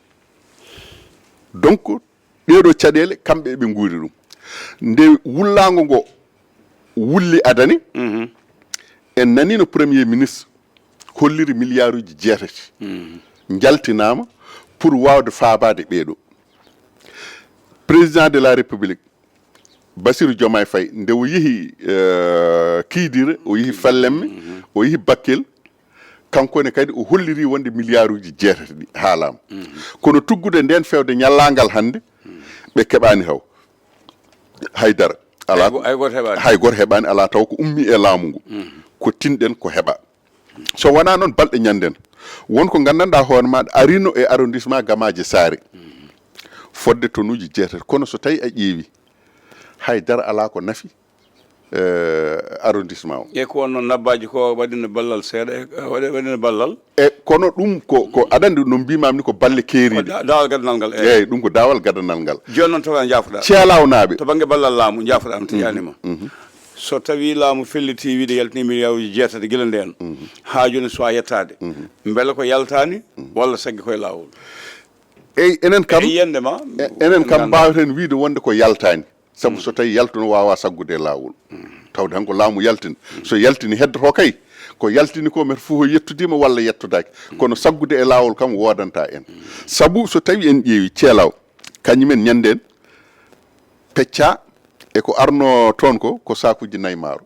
Donc, ɗeeɗo caɗeele, kamɓe eɓe nguuri ɗum. Nde wullaango ngo wulli adani, en nanii no Premier ministre holliri miliyaaruuji jeetati njaltinaama pour waawde faabaade ɓeeɗo. Président de la République, Bassirou Diomaye Faye, nde o yehi, eh, Kidira, o yehi Fellemme, o yehi Bakel, kanko ne kadi o holliri wonde miliyaaruuji jeetati ɗi haalaama. Kono tuggude ndeen feewde ñallaangal hannde, ɓe keɓaani taw. Hay dara. Alaa. Hay go-, hay gooto heɓaani. Hay gooto heɓaani, alaa taw ko ummi e laamu ngu. Ko tinɗen ko heɓa. So wonaa noon, balɗe ñannden, won ko nganndanɗaa hoore maaɗa arino e arrondissement Gamaaji Saare. Fodde tonuuji jeetati. Kono so tawii a ƴeewi, hay dara alaa ko nafi, eh, arrondissement o. E ko wonno nabbaaji ko waɗino ballal seeɗa, e, waɗi-, waɗino ballal. E kono ɗum ko, ko aɗa anndi no mbiimaami ni ko balle keeriiɗe. Ko da-, daawal gadanal ngal, eey. Eey, ɗum ko daawal gadanal ngal. Jooni noon tawa njaafoɗaa. Ceelawnaaɓe. To bannge ballal laamu njaafoɗaa mi tiyaanima. So tawii laamu felliti wiide yaltini miliyaaruuji jeetati gila ndeen, haa jooni suwaa yettaade. Mbele ko yaltaani walla saggi koye laawol? Eey, enen kam, e yiyannde ma, e-, enen kam nganndaa. Mbaaweten wiide wonde ko yaltaani. Sabu so tawii yaltuno waawaa saggude e laawol. Tawde han ko laamu yaltini. So yaltini heddoto kay, ko yaltini ko mete fof o yettudiima walla yettodaaki. Kono saggude e laawol kam woodanta en. Sabu so tawii en ƴeewi ceelaw, kañum en ñannden peccaa e ko arno toon ko, ko saakuuji nayi maaro.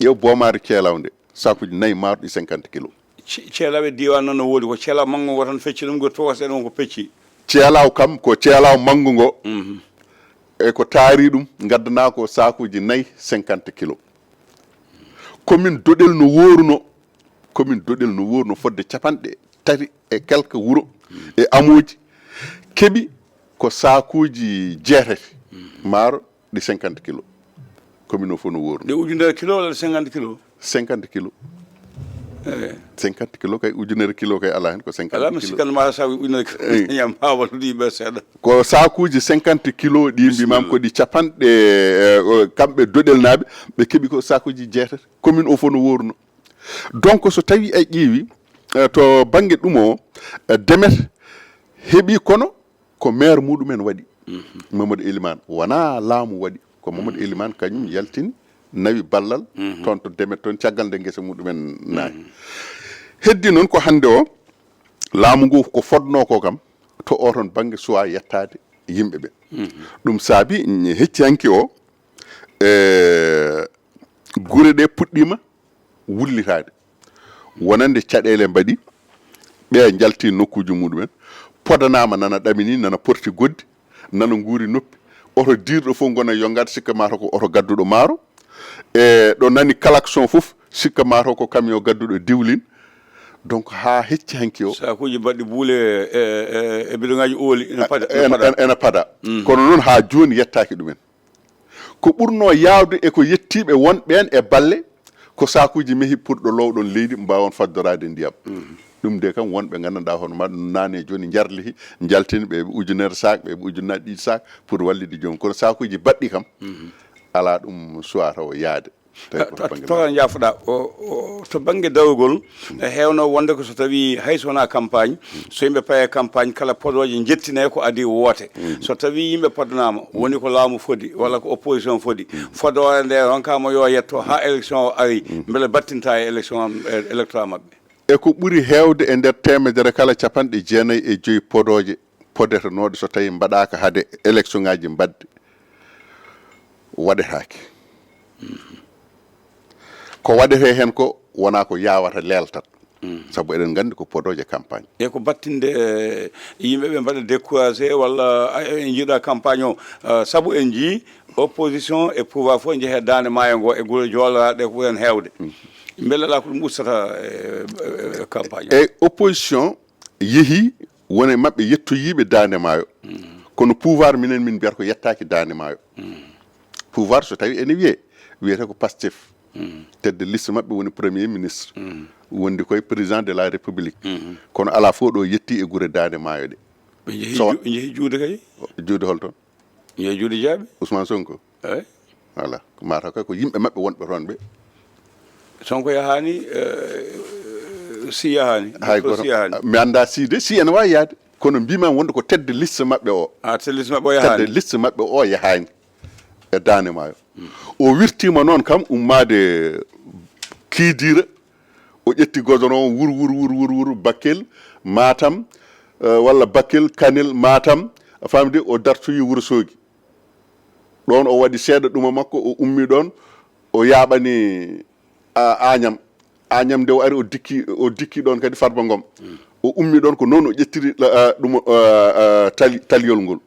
Ƴeew boomaare ceelaw nde, saakuuji nayi maaro ɗi cinquante kilo. Ce-, ceelaw e diiwaan noon no woodi, ko ceelaw manngo ngo tan fecci ɗum, ngo tokosɗe ɗum ko pecci. Ceelaw kam, ko ceelaw manngo ngo. E ko taari ɗum, ngaddanaa ko saakuuji nayi cinquante kilo. Commune Doɗel no wooruno, commune Doɗel no wooruno fodde capanɗe tati e quelque wuro e amooji, keɓi ko saakuuji jeetati maaro ɗi cinquante kilo. Commune o fof no wooruno. Nde ujunere kilo walla cinquante kilo? Cinquante kilo. Eey. Cinquante kilo kay, ujunere kilo kay alaa hen, ko cinquante kilo. Alaa, mi sikkanno ma saakuuji ujunere kilo. Eey. Ñaam haa wallude yimɓe seeɗa. Ko saakuuji cinquante kilo ɗi mbiimaami ko ɗi capanɗe, eh, o, kamɓe Doɗelnaaɓe, ɓe keɓi ko saakuuji jeetati. Commune o fof no wooruno. Donc, so tawii a ƴeewi, eh, to bannge ɗum o, eh, Demet heɓi, kono ko maire muɗumen waɗi. Mamadou Elimane, wonaa laamu waɗi, ko Mamadou Elimane kañum yaltini, nawi ballal toon to Demet toon, caggal nde ngesa muɗumen naati. Heddi noon ko hannde o, laamu ngu ko fodnoo ko kam, to o toon bannge suwaa yettaade yimɓe ɓe. Ɗum saabi, hecci hanki o, e, gure ɗe puɗɗiima wullitaade. Wonande caɗeele mbaɗi, ɓeya njalti nokkuuji muɗumen, podanaama nana ɗamini, nana porti goddi, nana nguuri noppi. Oto diirɗo fof ngona yongaade, sikka maa taw ko oto gadduɗo maaro. E ɗo nani klaxon fof, sikka maa taw ko camion gadduɗo diwlin. Donc, haa hecci hanki o. Saakuuji baɗɗi buule e, e, e bidoŋaaji ooli ena pada, ena, ena pada. Ena, ena pada. Kono noon, haa jooni yettaaki ɗumen. Ko ɓurnoo yaawde e ko yettiiɓe won ɓeen e balle, ko saakuuji mehi pour ɗo lowɗon leydi, mbaawon faddoraade ndiyam. Ɗum de kam, won ɓe nganndanɗaa hono ma ɗum naane jooni njarlihi, njaltini ɓe ujunere saak, ɓe ujunnaaji ɗiɗi saak pour wallitde joom. Kono saakuuji baɗɗi kam, alaa ɗum suwaa taw yaade. Tawi ko to, to bannge to, to njaafoɗaa, o, o, to bannge dawrugol, e heewno wonde ko so tawii hay so wonaa campagne, so yimɓe paye campagne, kala podooje njettinee ko adii woote. So tawii yimɓe podanaama, woni ko laamu fodi, walla ko opposition fodi, fodoore nde ronkaama yo yetto haa élection o ari, mbele battinta e élection am, e électorat maɓɓe. E ko ɓuri heewde e nder teemedere kala, capanɗe jeenayi e joyi podooje podetenooɗe, so tawii mbaɗaaka hade électionŋaaji mbaɗde, waɗetaake. Ko waɗetee heen ko wonaa ko yawata leeltat. Sabu eɗen nganndi ko podooje campagne. E ko battinde, eh, yimɓe ɓe mbaɗa découragé walla, ah, en njiɗa campagne o, ah, sabu en njii opposition e pouvoir fof njehe daande maayo ngo e gure jooloraaɗe ɗe ko ɓuri en heewde. Mbele alaa ko ɗum ustata, eh, eh, campagne o? E opposition yehi, won e maɓɓe yettoyiiɓe daande maayo. Kono pouvoir minen min mbiyata ko yettaaki daande maayo. Pouvoir so tawi ene wiyee, wiyete ko Pastef. Tête de liste maɓɓe woni premier ministre. Wondi koye président de la république. Kono alaa fof ɗo yetti e gure daande maayo ɗe. Ɓe njehi So- ju-, ɓe njehi juude kay. Juude hol toon? Njehi juude jaaɓi. Ousmane Sonko. Eyi. Voilà. Mataw kay ko yimɓe maɓɓe wonɓe toon ɓe. Sonko yahaani, eh, si yahaani. Hay Docteur goto. Si yahaani. Mi annda si de, si ene waawi yahde. Kono mbiymi wonde ko tête de liste maɓɓe o. Ah, tête de liste maɓɓe o yahaani. Tête de liste maɓɓe o yahaani. E daande maayo. O wirtiima noon kam ummaade Kidira. O ƴetti goudron o, wur, wur, wur, wur, wur, Bakel, Matam, eh, walla Bakel, Kanel, Matam, a faami de, o dartoyi Wuro Soogi. Ɗoon o waɗi seeɗa ɗuma makko, o ummi ɗoon, o yaaɓani, a, Añam. Añam nde o ari, o dikki, o dikki ɗoon kadi Farba Ngom. O ummi ɗoon, ko noon o ƴettiri, a, a, ɗum, a, a, tali, taliyol ngol.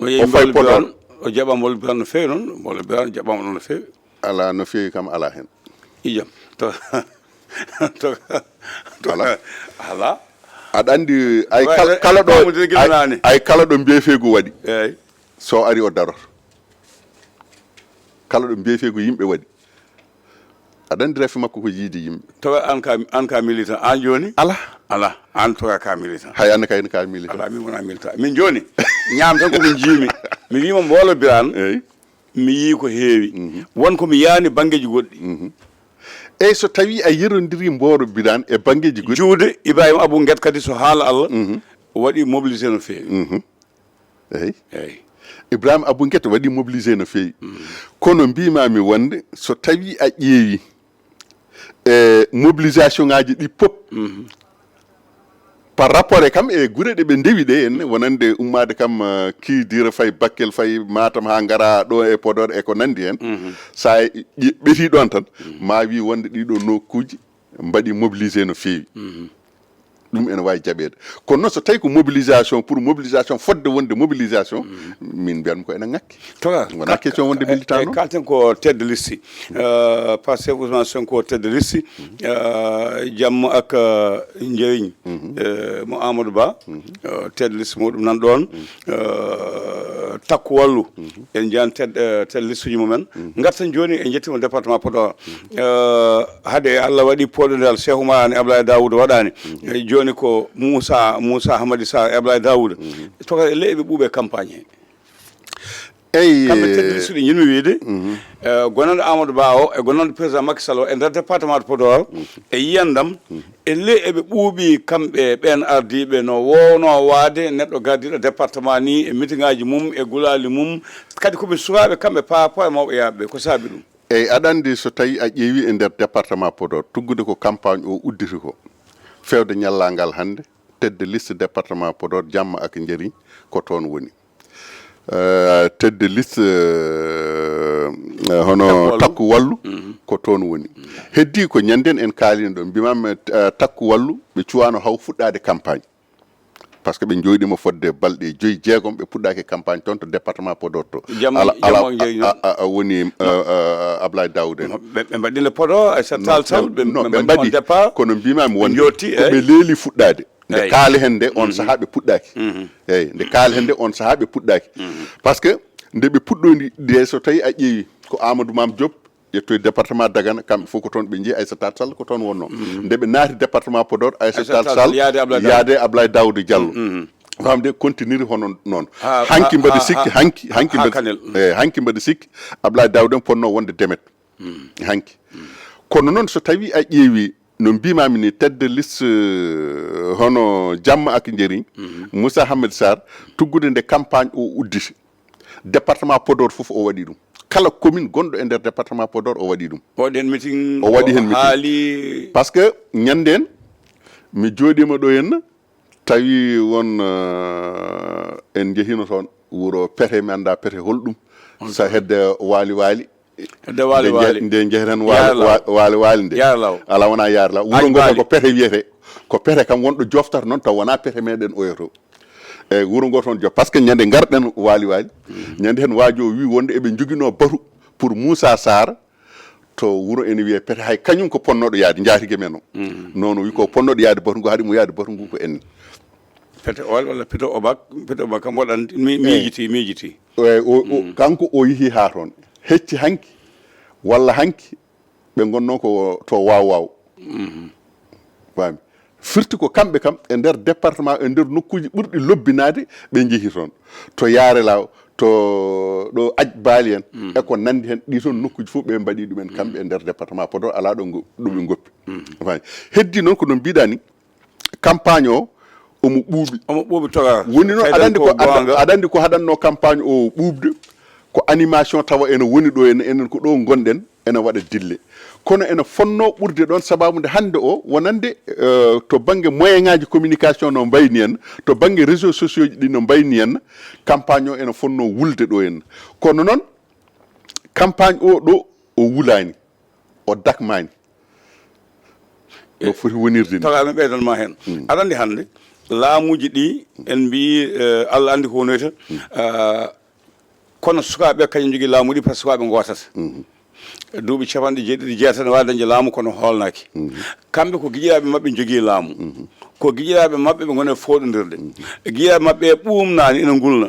O yehi O fayi Mboolo Podor. Biraan, o jaɓa Mboolo Biraan no feewi noon, Mboolo Biraan jaɓaama ɗoon no feewi. Alaa, no feewi kam, alaa heen. Ijam. To, to, to, Alaa. Alaa. Aɗa anndi, ay Wa-, kala, wa-, kala ɗo, wa-, wa-, ay, naane. Ay kala ɗo mbeefeegu waɗi, Eey. So ari o daroto. Kala ɗo mbeefeegu yimɓe waɗi. Aɗa anndi rafi makko ko yiide yimɓe. To an ka, an ka militant, an jooni? Alaa. Alaa, an to ka militant. Hay an kay ka militant. Alaa, min wona militant. Min jooni, ñaam tan ko min njiimi. Mi wiima Mboolo Biraan. Eey. Mi yii ko heewi. Mhm. Won ko mi yaani banngeeji goɗɗi. Mhm. Eyi, so tawii a yerondirii Mboolo Biraan e banngeeji goɗɗi. Juude Ibrahima Abou Nget kadi, so haala Allah, Mhm. o waɗi mobilisé no feewi. Mhm. Eyi. Eyi. Ibrahima Abou Nget waɗi mobilisé no feewi. Mhm. Kono mbiimaami wonde, so tawii a ƴeewi e mobilisation ŋaaji ɗi pop, Mhm. par rapport e kam e gure ɗe ɓe ndewi ɗe en, wonande ummaade kam, eh, Kidira, fayi Bakel, fayi Matam, haa ngara ɗo e Podor e ko nanndi heen. Mhm. So a ƴe-, ɓetii ɗoon tan, Mhm. ma wi wonde ɗiɗo nokkuuji mbaɗi mobilisé no feewi. Mhm. Ɗum ene waawi jaɓeede. Kono noon, so tawii ko mobilisation, pour mobilisation, fodde wonde mobilisation, min mbiyatmi ko ene ŋakki. Toga, Wonaa ka-, question wonde ka-, militant e, noon. Kalten ko tête de liste. Euh, Pastef Ousmane Sonko tête de liste. Euh, Jamma ak, euh, Njeriñ. Mhm. Euh, mo Amadou Ba. Mhm. Euh, tête de liste muɗum nan ɗoon. Mhm. Euh, Takku Wallu. Mhm. En njahan tête, euh, tête liste uji mumen. Mhm. Ngarten jooni, en njettiima département Podor. Mhm. Euh, hade Allah waɗi pooɗondal Cheikh Oumar Anne Abdoulaye Daouda waɗaani. Mhm. Eh, jooni ko Moussa, Moussa Hamadi Sarr e Abdoulaye Daouda. Mhm. Toga e ley ɓe ɓuuɓe campagne he. Eyi, kamɓe teddude suuɗi, njiɗmi wiyde, mhm, eh, gonanɗo Amadou Ba o e gonanɗo président Macky Sall o e nder département de Podor, mhm, e yiyandam, mhm, e ley eɓe ɓuuɓi kamɓe ɓeen ardiiɓe no woowno waade neɗɗo gardiiɗo département ni e meetingaaji mum e gulaali mum, kadi ko ɓe sukaaɓe kamɓe par rapport e mawɓe yaaɓe ɓe, ko saabi ɗum? Eyi, aɗa anndi so tawii a ƴeewii e nder département Podor, tuggude ko campagne o udditi ko, feewde ñallaagal hannde, tête de liste département Podor, Jamma ak Njeri, ko toon woni. Euh, tête de liste, euh, euh, hono Takku Wallu. Takku Wallu, mhm, ko toon woni. Mhm. Heddii ko ñannden en kaalino ɗo, mbimaam, euh, Takku Wallu, ɓe cuwaano haw fuɗɗaade campagne. Par ce que ɓe njooɗiima fodde balɗe joyi, jeegom, ɓe puɗɗaaki campagne toon to département Podor to. Jamma, ala, ala, jamma, a, a, a, woni, euh, euh, Ablaye Daouda en. Ɓe, ɓe mbaɗi le Podor, Aïssata Tall Sall, ɓe, non, ɓe ɓe mbaɗi mbaɗi on départ, kono mbimaami ɓe wonde njootti, ko ɓe leeli fuɗɗaade. Nde kaali heen nde, on sahaa ɓe puɗɗaaki. Mhm. Eyi, nde kaali heen nde, on sahaa ɓe puɗɗaaki. Mhm. Par ce que nde ɓe puɗɗondi nde, so tawii a ƴeewi ko Amadou Mame Diop, ƴettoyi département Dagana, kamɓe fof ko toon ɓe njehi, Aïssata Tall Sall ko toon wonnoo. Mhm. Nde ɓe naati département Podor, Aïssata Tall Sall yaade Ablaye Daouda Diallo. Mhm. Famde continue hono noon. Ha, hanki ha, mbaɗi ha, sikki, ha, hanki, hanki ha mbaɗi, Kanel. Mm. Eyi, hanki mbaɗi sikki, Ablaye Daouda en potnoo wonde demet. Mm. Hanki. Mm. Kono noon so tawii a ƴeewi no mbimaami ni, tête de liste, euh, hono Jamma ak Njeri, mhm, Moussa Hammed Sarr, tuggude nde campagne o udditi, département Podor fof o waɗi ɗum. Kala commune gonɗo e nder département Podor o waɗi ɗum. O waɗi heen meeting, o waɗi heen meeting. Haali. Par ce que ñannden mi jooɗiima ɗo henna, tawi won, euh, en njehiino toon wuro Pete, mi annda Pete holɗum. Sa hedde Waali Waali. Hedde Waali Waali. Nde nje-, nde njeheten Waali, Yaare Law. Wa-, Waali Waali nde. Yaare Law. Alaa, wonaa Yaare Law. Wuro ngo ko Pete wiyetee. Ko pete kam wonɗo joftata noon taw wonaa pete meɗen oyoto. E wuro ngo toon jo, par ce que ñande ngarɗen waali waali, ñande heen waajo o wi wonde eɓe njoginoo batu pour Moussa Sarr to wuro ene wiyee pete, hay kañum ko ponnooɗo yaade, njaatige men o. Noon o wi ko ponnooɗo yaade batu ngu, haɗi mo yaade batu ngu ko en. Pete ool walla pete obak, pete obak kam waɗan mi- miijiti, miijiti. E o, o, kanko o yehi haa toon. Hecci hanki, walla hanki, ɓe ngonnoo ko to waaw waaw. Faami? Firti ko kamɓe kam e nder département, e nder nokkuuji ɓurɗi lobbinaade, ɓe njehi toon. To Yaare Law, to ɗo Aj Baali en, e ko nanndi heen, ɗi toon nokkuuji fof ɓe mbaɗi ɗumen kamɓe e nder département Podor, alaa ɗo ngo- ɗo ɓe ngoppi. Faami? Heddi noon ko no mbiɗa ni, campagne o omo ɓuuɓi. Omo ɓuuɓi toga. Woni noon, aɗa anndi ko, aɗa anndi ko haɗatnoo campagne o ɓuuɓde, ko animation tawa ene woni ɗo, en enen ko ɗo ngonɗen, ene waɗa dille. Kono ene fonnoo ɓurde ɗoon, sababu nde hannde o wonande, eh, to bannge moyen ngaji communication no mbayni en, to bannge réseaux sociaux ji ɗi no mbayni en, campagne o ene fonnoo wulde ɗo en. Kono noon, campagne o ɗo o wulaani, o dakmaani. No foti wonirde ni. Tawa mi ɓeydan ma heen. Aɗa anndi hannde, laamuuji ɗi en mbiyi, eh, Allah anndi ko wonoyta. Ah, kono sukaaɓe kañum njogii laamu ɗi, par ce que sukaaɓe ngootata. Duuɓi capanɗe jeeɗiɗi, jeetati ne waawi dañde laamu kono hoolnaaki. Kamɓe ko giƴiraaɓe maɓɓe njogii laamu. Ko giƴiraaɓe maɓɓe ɓe ngoni e fooɗondirde. Giƴiraaɓe maɓɓe ɓuumnaani ina ngulna.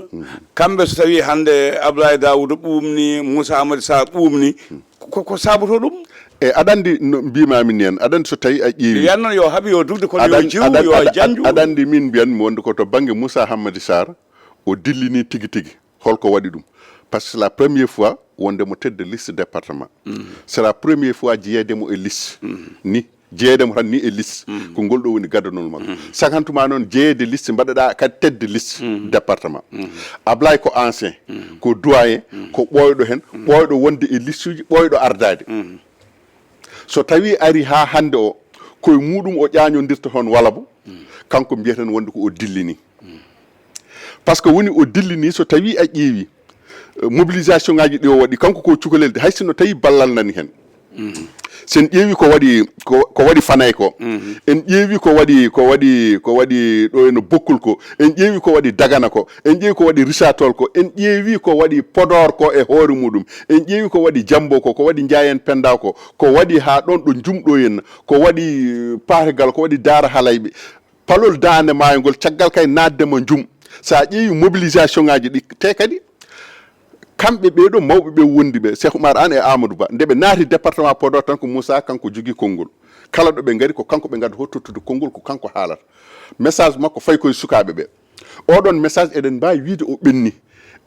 Kamɓe so tawii hannde Ablaye Daouda ɓuumni, Moussa Amadou Sarr ɓuumni, ko, ko saabotoo ɗum? E aɗa anndi no mbiimaami ni en, aɗa anndi so tawii a ƴeewi. Wiyan noon yo haɓe, yo dugde kono yo jiw, yo janju. Aɗa anndi min mbiyanmi wonde ko to bannge Moussa Hammadi Sarr o dillini tigi tigi. Holko waɗi ɗum? Par ce que c'est la première fois wonde mo tête de liste département. C'est la première fois jeyeede mo e liste. Ni, jeyeede mo tan ni e liste. Ko ngol ɗo woni gaddanol makko. Saka hantuma noon jeyeede liste, mbaɗaɗa kadi tête de liste département. Ablaye ko ancien, ko doyen, ko ɓooyɗo heen, ɓooyɗo wonde e liste uji, ɓooyɗo ardaade. So tawi ari ha hannde o, koye muɗum o ƴañodirta toon walabo, kanko mbiyeten wonde ko o dillini. Par ce que woni o dillini, so tawi a ƴeewi, eh, mobilisation ngaji ɗi o waɗi, kanko ko cukalel de, hay sinno tawi ballal nani heen. Sen ƴeewi ko waɗi, ko, ko waɗi Fanay ko, en ƴeewi ko waɗi, ko waɗi, ko waɗi ɗo eno Bokkul ko, en ƴeewi ko waɗi Dagana ko, en ƴeewi ko waɗi Richard Toll ko, en ƴeewi ko waɗi Podor ko e hoore muɗum, en ƴeewi ko waɗi Jambo ko, ko waɗi Njaayen Penda ko, ko waɗi ha ɗon ɗo Njum ɗo henna, ko waɗi, eh, Paate Galo, ko waɗi Daara Halayɓe. Palol Daande Maayo ngol, caggal kay naatde mo Njum, so a ƴeewi mobilisation ngaji ɗi, te kadi kamɓe ɓee ɗo mawɓe ɓe wondi ɓe, Cheikh Oumar Anne e Amadou Ba, nde ɓe naati département Podor tan ko Moussa kanko jogii konngol. Kala ɗo ɓe ngari ko kanko ɓe ngadda ho tottude konngol, ko kanko haalata. Message makko fayi koye sukaaɓe ɓe. Oɗon message eɗen mbaawi wiide o ɓenni.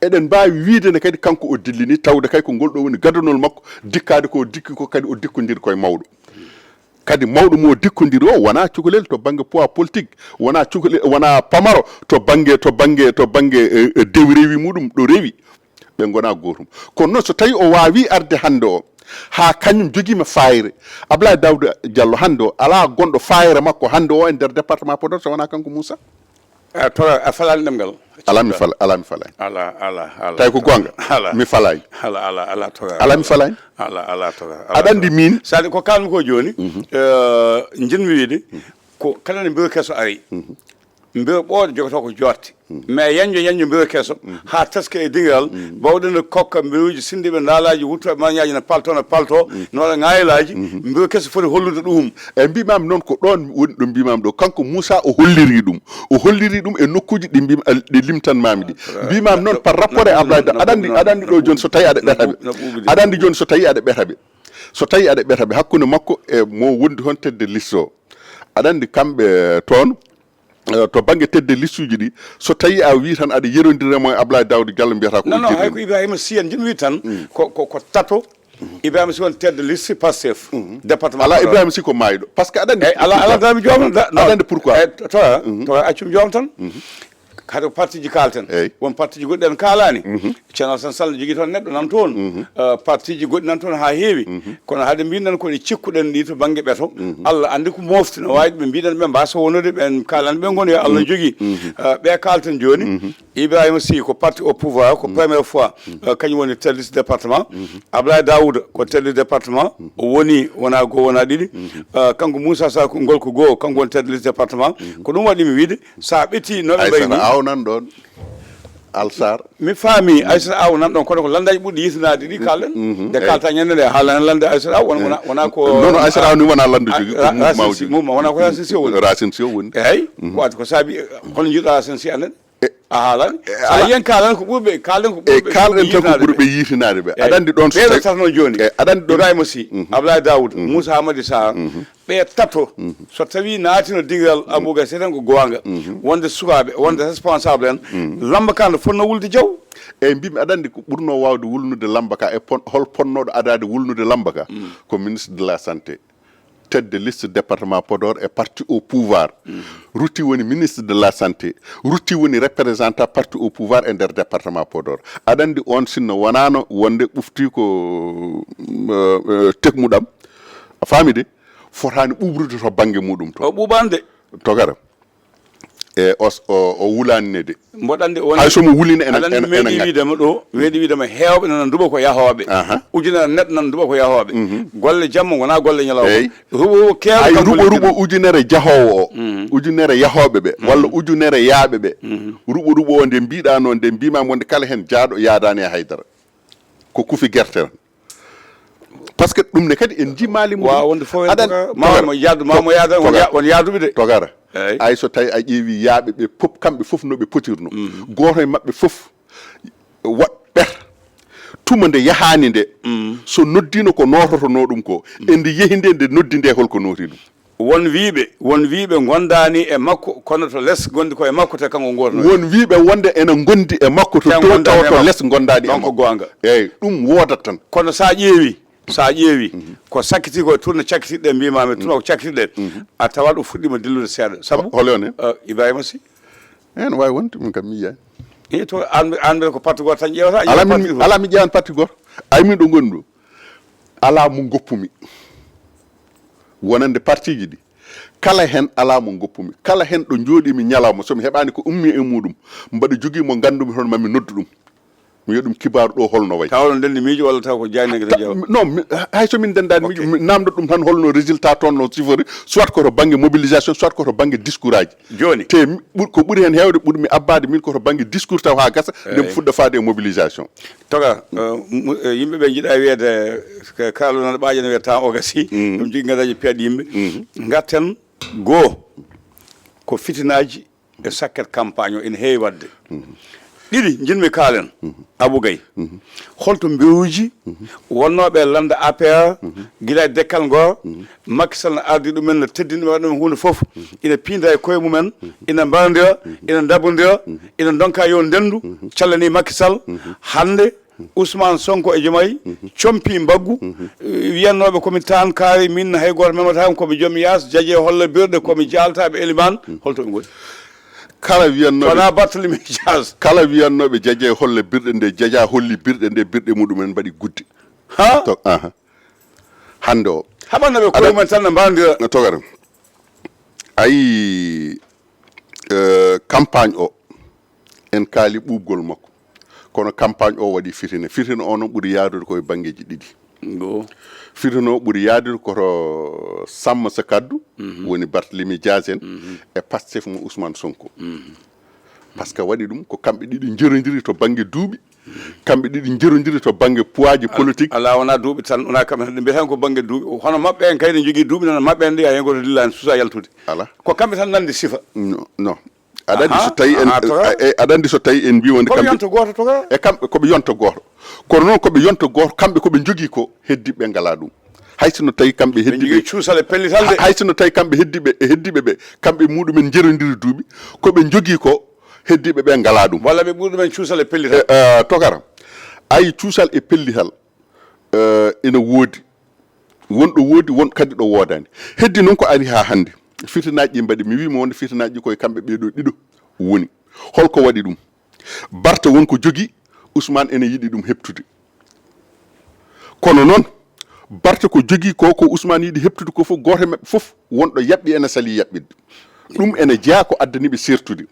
Eɗen mbaawi wiide ne kadi kanko o dillini, tawde kay ko ngol ɗo woni gaddanol makko, dikkaade ko o dikki ko kadi o dikkodiri koye mawɗo. Kadi mawɗo mo dikkondiri o wona cukalel to bannge poids politique, wona cukalel, wona pamaro to bannge, to bannge, to bannge, eh, eh, dewi rewi muɗum ɗo rewi. Ɓe ngona gootum. Kono noon so tawi o waawi arde hannde o, haa kañum jogiima faayre, Ablaye Daouda Diallo hannde o, alaa gonɗo faayre makko hannde o e nder département Podor so wona kanko Moussa. A tora a falani ɗemgal. Ala mi fala, ala mi falani. Ala, ala, ala. Tawi ko gonga. Ala. Mi falani. Ala, ala, ala tora. Ala mi falani. Ala, ala tora. Aɗa andi min. Sadi ko kalmi ko joni, eh, jinmi wiide, ko kala ne mbewe keso ari. Mbewe ɓooɗo jogoto ko jotte. Mais yanjo yanjo mbewe keso, ha taske e dingal, bawɗe ne kokka mbewuji sindiɓe ndalaji, wuttuɓe mañaji ne palto, ne palto, ne waɗa ngaylaji, mbewe keso foti hollude ɗum. E mbimami noon ko ɗon woni ɗo mbimami ɗo, kanko Moussa o holliri ɗum. O holliri ɗum e nokkuji ɗi mbim-, ɗi limtanmami ɗi. Mbimami noon par rapport e Ablaye Da, aɗa andi, aɗa andi ɗo joni so tawi aɗa ɓerta ɓe. Aɗa andi joni so tawi aɗa ɓerta ɓe. So tawi aɗa ɓerta ɓe hakkunde makko e mo wondi hon tête de liste o. Aɗa andi kamɓe toon, eh, to bangge tête de liste uji ɗi, so tawi a wi tan aɗa yerodira mo e Ablaye Daouda Diallo mbiyata ko non, non, hay ko Ibrahima Sy en, jimi wi tan, ko, ko, ko tato. Ibrahima Sy won tête de liste Pastef, département Ala Podor. Ibrahima Sy ko mayɗo. Par ce que aɗa andi, eh, ala, ala, dami jomno, da-, non. Aɗa andi pourquoi? Eh, to, to, accum jom tan. Kadi ko parti ji kalten. Eyyi. Won parti ji goɗɗi en kalani. Ceerno Alassane Sall ne jogii toon neɗɗo nan toon. Eh, parti ji goɗɗi nan toon haa heewi. Kono hade mbiɗen ko ɗe cikkuɗen ɗi to bannge ɓeto, Allah anndi ko mofti, no waawi ɓe mbiɗen ɓe mbasa wonude, ɓen kaalan ɓe ngoni yo Allah jogii. Eh, ɓe kalten jooni, Ibrahima Sy ko parti au pouvoir, ko première fois, eh, kañum woni tête liste département. Abdoulaye Daouda ko tête liste département, o woni wona goo, wona ɗiɗi. Eh, kanko Moussa Sarr ko ngol ko goo, kanko woni tête liste département. Ko ɗum waɗi mi wiide, so a ɓetti no ɓe mbayi Aysata ni. Aw nan ɗon. Alsar. Mi faami Aysata Aw nan ɗon, kono ko lanndaaji ɓurɗi yitinaade ɗi kaalen. Nde kalta ñande nde, haalana lannde Aysata Aw, wona, wona, wona ko non, non, Aysata Aw ni wona lannde jogi, ko mouvement o jogi. Mouvement, wona ko Racine Sy o woni. Racine Sy o woni. Eyi, ko waɗi ko saabi, hono njiɗɗa Racine Sy anen? A haalani. Sa yiyen kaalen ko ɓurɓe, kaalen ko ɓurɓe, kalɗen tan ko ɓurɓe yitinaade ɓe. Aɗa anndi ɗon so ɓeɗo tawi tatno jooni. Eyi, aɗa anndi ɗon. Ibrahima Sy, Abdoulaye Daouda, Moussa Hamadi Sarr, ɓe tato, so tawi naatino digiral Abou Gassé tan ko goonga, wonde sukaaɓe, wonde responsable en, Lamba Ka no fotno wulde jaw. Eyi, mbimi aɗa anndi ko ɓurno waawde wulnude Lamba Ka e pon-, hol ponnooɗo adaade wulnude Lamba Ka? Ko ministre de la santé, tête de liste département Podor e parti au pouvoir. Rutti woni ministre de la santé, rutti woni représentant parti au pouvoir e nder département Podor. Aɗa anndi on sinno wonaano wonde ɓufti ko, euh, euh, tekmuɗam, a faami de, fotaani ɓuuɓrude to bannge muɗum to. O ɓuuɓaani de. Togara. E o, o, o wulaani ne de. Mboɗo anndi o woni, hay so mo wulini ene, aɗa anndi ene, meeɗi ene wiidema ɗo, meeɗi wiidema heewɓe nana nduɓa ko yahooɓe. Aha. Ujunere neɗɗo nana nduɓa ko yahooɓe. Golle jamma wona golle ñalawma. Eyi. Ruɓo ruɓo keewɗo ay kam ruɓo golle ruɓo ujunere jahoowo o. Ujunere yahooɓe ɓe, walla ujunere yaaɓe ɓe. Ruɓo ruɓo o nde mbiɗa noon, nde mbima wonde kala heen jaaɗo yaadaani e haydara. Ko kufi gerte tan. Par ce que ɗum ne kadi en njimaali mum. Waaw, wonde fof en aɗan, togara, ma mo yaadu, ma mo yaadu, on ya-, on yaaduɓe de. Togara. Eyi. Ay so tawi a ƴeewi yaaɓe ɓe pop, kamɓe fof no ɓe potirno. Gooto e maɓɓe fof waɗ ɓer. Tuma nde yahaani nde, so noddino ko noototonoo ɗum ko, e nde yehi nde, nde noddi nde holko nooti ɗum? Won wiiɓe, won wiiɓe ngondaani e makko, kono to les ngondi ko e makko, te kanko gooto. Won wiiɓe wonde ena ngondi e makko to, te to, tawa to les ngondaani e makko. Ɗon ko goonga. Eyi, ɗum woodat tan. Kono sa ƴeewi, sa ƴeewi, ko sakkiti ko, tourne cakkitiɗe mbima mi, tourne ko cakkitiɗe, a tawa ɗum fuɗɗima dillude seeɗa. Sabu hol on en? Eh, Ibrahima Sy. Eh, no waawi wonde, min kam mi yiyaani. Eh, to an, an mbele ko parti gooto tan ƴeewata, ala ƴeewa min, parti gooto. Ala mi ƴeewan parti gooto. Ay min ɗo ngonmi ɗo. Alaa mo ngoppumi. Wonande partiji ɗi, kala heen alaa mo ngoppumi. Kala heen ɗo njooɗimi ñalawma, so mi heɓaani ko ummi e muɗum, mbaɗa jogii mo nganndumi toon, ma mi noddu ɗum. Mi wiya ɗum kibaaru ɗo holno wayi. Tawa oɗon ndenndi miijo walla taw ko jaaynanke tan ƴeewa? Non, mi, hay so min ndenndaani miijo, mi namndo ɗum tan holno résultat toon no sifori, soit ko to bannge mobilisation, soit ko to bannge discours aji. Jooni. Te mi, ɓur-, ko ɓuri heen heewde, ɓurmi abbaade min ko to bannge discours taw haa gasa, nde mi fuɗɗa faade e mobilisation. Toga, eh, mu-, eh, yimɓe ɓe njiɗa wiyeede, eh, ka-, kaalunaaɗo ɓaaƴe no wiyata temps o gasi, ɗum jogii ngadaaji piyaɗi yimɓe. Ngatten goo ko fitinaaji e sakket campagne o ina heewi waɗde. Ɗiɗi, njiɗmi kaalen, Abou Gaye. Holto mbiruuji wonnooɓe e lannda A P R, gila e dekkal ngol, Macky Sall no ardi ɗumen, no teddini ɓe, waɗi ɗum huunde fof, ina piinda e koye mumen, ina mbarondira, ina ndabondira, ina ndonka yo ndenndu, callani Macky Sall, hannde, Ousmane Sonko e Diomaye compi mbaggu, wiyannooɓe ko mi taan kaari, min hay gooto memata kam, ko mi joom yaas, jaje holla birɗe, ko mi jaaltaaɓe elimaan. Holto ɓe ngoni? Kala wiyannooɓe, wona Barthélemy Dias. Kala wiyannooɓe jaje holla birɗe nde, jaja holli birɗe nde, birɗe muɗumen mbaɗi gudde. Ha? To, aha. Hannde o. Haɓannooɓe koye mumen tan no mbarondira. No togata. Ayi, eh, campagne o, en kaali ɓuuɓgol makko. Kono campagne o waɗi fitina. Fitina o noon ɓuri yaadude ko e banngeeji ɗiɗi. Fitina o ɓuri yaadude ko to Samma Sa Kaddu, woni Barthélemy Dias en, e Pastef mo Ousmane Sonko. Par ce que waɗi ɗum ko kamɓe ɗiɗi njerondiri to bannge duuɓi, kamɓe ɗiɗi njerondiri to bannge poids ji politique. Alaa, wona duuɓi tan, wona kamɓe tan, ɓe mbiyata ko bannge duuɓi. Hono maɓɓe en kay ne njogii duuɓi, nana maɓɓe en ɗi, hay gooto dillaani, suusa yaltude. Alaa. Ko kamɓe tan nganndi sifa. Non, non. Aɗa anndi so tawi en, aha, toga. E, aɗa anndi so tawi en mbi wonde ko kamɓe yonto gooto, toga? E kamɓe ko ɓe yonto gooto. Kono noon ko ɓe yonto gooto, kamɓe ko ɓe njogii ko, heddiiɓe ngalaa ɗum. Hay sinno tawi kamɓe heddiiɓe, njogii cuusal e pellital de. Hay sinno tawi kamɓe heddiiɓe, e heddiiɓe ɓe, kamɓe muɗumen njerondiri duuɓi, ko ɓe njogii ko, heddiiɓe ɓe ngalaa ɗum. Walla ɓe ɓuri ɗumen cuusal e pellital. E, eh, togara. Ayi, cuusal e pellital, eh, ina woodi. Won ɗo woodi, won kadi ɗo woodaani. Heddi noon ko ari haa hannde. Fitinaaji ɗi mbaɗi. Mi wiima wonde fitinaaji ɗi koye kamɓe ɓee ɗoo ɗiɗo woni. Holko waɗi ɗum? Barta won ko jogii, Ousmane ene yiɗi ɗum heɓtude. Kono noon, Barta ko jogii ko, ko Ousmane yiɗi heɓtude ko fof, gooto e maɓɓe fof wonɗo yaɓɓi ene salii yaɓɓitde. Ɗum ene jeyaa ko addani ɓe seertude.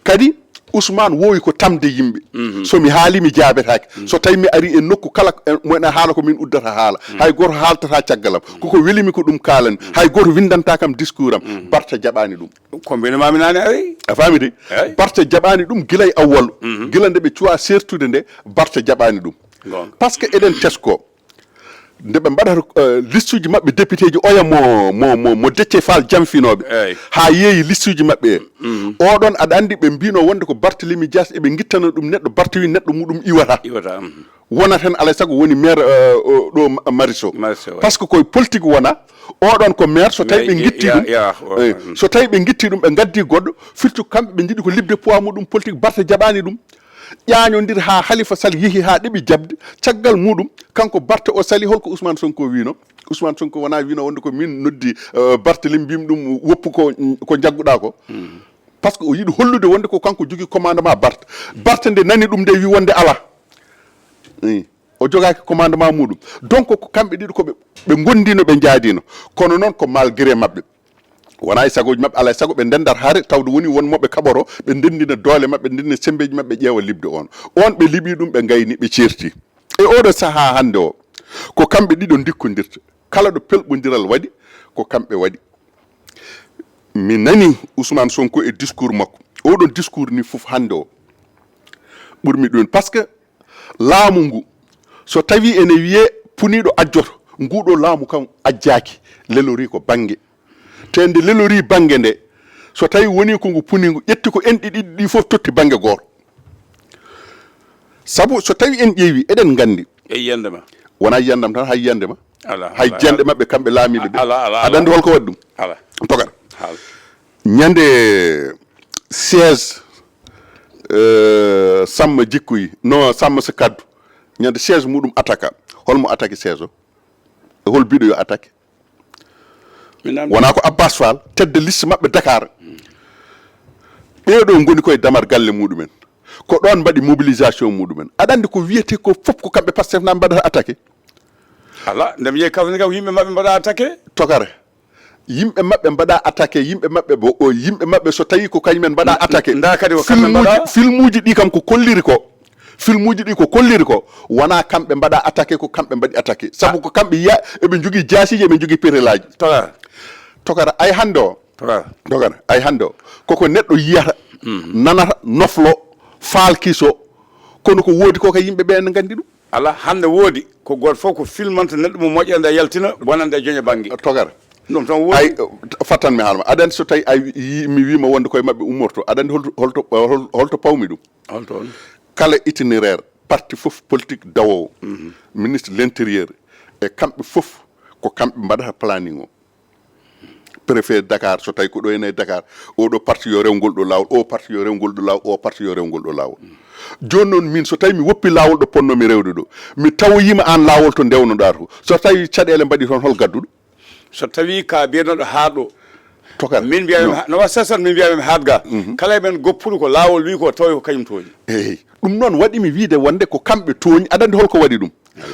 Kadi, Ousmane woowi ko tamde yimɓe. So mi haalii, mi jaabetaake. So tawi mi arii e nokku kala, e, mo ene haala ko min uddata haala. Hay gooto haaltata caggal am. Koko weli mi ko ɗum kaalami. Hay gooto winndanta kam discours am. Barta jaɓaani ɗum. Ko mbino maami naane ari. A faami de? Eey. Barta jaɓaani ɗum gila e awwalu. Gila nde ɓe cuwaa seertude nde, Barta jaɓaani ɗum. Goonga. Parce que eɗen tesko. Nde ɓe mbaɗata, eh, listuuji maɓɓe députéji oya mo, mo, mo, mo Déthié Fall jamfinooɓe. Eey. Haa yeeyi listuuji maɓɓe. Oɗon aɗa anndi ɓe mbino wonde ko Barthélémy Dias eɓe ngittana ɗum neɗɗo, Barthélémy neɗɗo muɗum iwata. Iwata, mhm. Wonat heen alay sago woni maire, eh, o, ɗo Ma-, Mariso. Mariso, oui. Parce que koye politique wona, oɗon ko maire, so tawi ɓe ngitti ɗum, eh, so tawi ɓe ngitti ɗum, ɓe ngaddi goɗɗo, firti ko kamɓe ɓe njiɗi ko liɓde poids muɗum politique, Barta jaɓaani ɗum. Ƴaañondir haa Halifa Sall yehi haa ɗeɓi jaɓde, caggal muɗum, kanko Barta o sali, holko Ousmane Sonko wino? Ousmane Sonko wona wino wonde ko min noddi, eh, Barthélémy, mbimi ɗum woppu ko, ko njagguɗa ko. Parce que o yiɗi hollude wonde ko kanko jogii commandement Barta. Barta nde nani ɗum nde wi wonde ala. Eh, o jogaaki commandement muɗum. Donc ko kamɓe ɗiɗo ko ɓe, ɓe ngondino, ɓe njaadino. Kono noon ko malgré maɓɓe. Wona e sagooji maɓɓe, alaa e sago ɓe ndendat hare, tawde woni won moɓe kaɓoro, ɓe ndendina doole maɓɓe, ndendina sembeeji maɓɓe, ƴeewa liɓde on. On ɓe liɓi ɗum, ɓe ngayni, ɓe ceerti. E oɗo sahaa hannde o, ko kamɓe ɗiɗo ndikkondirta. Kala ɗo pelɓondiral waɗi, ko kamɓe waɗi. Mi nani Ousmane Sonko e discours makko. Oɗon discours ni fof hannde o ɓurmi ɗum. Parce que laamu ngu, so tawi ene wiye puniɗo ajjoto, nguɗo laamu kam ajjaaki, lelori ko bannge. Te nde lelori bannge nde, so tawi woni ko ngu puni ngu, ƴetti ko enɗi ɗiɗi ɗi fof totti bannge gooto. Sabu so tawi en ƴeewi, eɗen nganndi. E yiyannde ma. Wona yiyannde am tan, hay yiyannde ma. Ala, hay ala, jiyannde maɓɓe kamɓe laamiiɓe ɓe. Ala, ala, ala. Aɗa anndi holko waɗi ɗum? Ala. Togar. Ala. Ñande siège, euh, Samma Jikkuy, no Samma Sa Kaddu. Ñande siège muɗum attaque. Holmo attaque siège o? E hol biɗo yo attaque? Wona ko Abbas Fall, tête de liste maɓɓe Dakar. Ɓeeɗo ngoni koye damar galle muɗumen. Ko ɗoon mbaɗi mobilisation muɗumen. Aɗa anndi ko wiyetee ko fof ko kamɓe Pastef na mbaɗata attaqué? Ala, nde mi yehi Kaffrine kam, yimɓe maɓɓe mbaɗa attaqué. Tokara. Yimɓe maɓɓe mbaɗa attaqué, yimɓe maɓɓe bo, o, yimɓe maɓɓe so tawi ko kañumen mbaɗa attaqué. Nda kadi ko kamɓe mbaɗa. Filmuuji, filmuuji ɗi kam ko kolliri ko. Filmuuji ɗi ko kolliri ko, wona kamɓe mbaɗa attaqué, ko kamɓe mbaɗi attaqué. Sabu ko kamɓe yiya eɓe njogii jaasiiji, eɓe njogii perelaaji. Tokara. Tokara, ay hannde o. Tokara. Tokara, ay hannde o. Koko neɗɗo yiyata, nanata, noflo, faalkiso, kono ko woodi ko ka yimɓe ɓe ene nganndi ɗum. Ala, hannde woodi ko gooto fof ko filmanta neɗɗo mo moƴƴere nde yaltina, bonande joña bannge. Tokara. Ɗum tan woodi. Ay, fattan mi haalma. Aɗa anndi so tawi ay yi-, mi wiima wonde koye maɓɓe ummorto. Aɗa anndi holto, holto, hol-, holto pawmi ɗum? Holto on? Kala itinéraire, parti fof politique dawoowo, ministre de l'intérieur, e kamɓe fof ko kamɓe mbaɗata planning o. Préfet Dakar, so tawi ko ɗo ene e Dakar, oɗo parti yo rew ngol ɗo laawol, o parti yo rew ngol ɗo laawol, o parti yo rew ngol ɗo laawol. Jooni noon min so tawi mi woppi laawol ɗo ponnomi rewde ɗo, mi tawoyima aan laawol to ndewnoɗaa to. So tawi caɗeele mbaɗi toon, hol gadduɗo? So tawi ka biyeteeɗo haaɗo. Tokara. Min mbiya mi ha-, no wa sesat, min mbiya mi haat ga. Kala e men goppuɗo ko laawol wi ko tawi ko kañum tooñi. Eey. Ɗum noon waɗi mi wiide wonde ko kamɓe tooñi, aɗa anndi holko waɗi ɗum?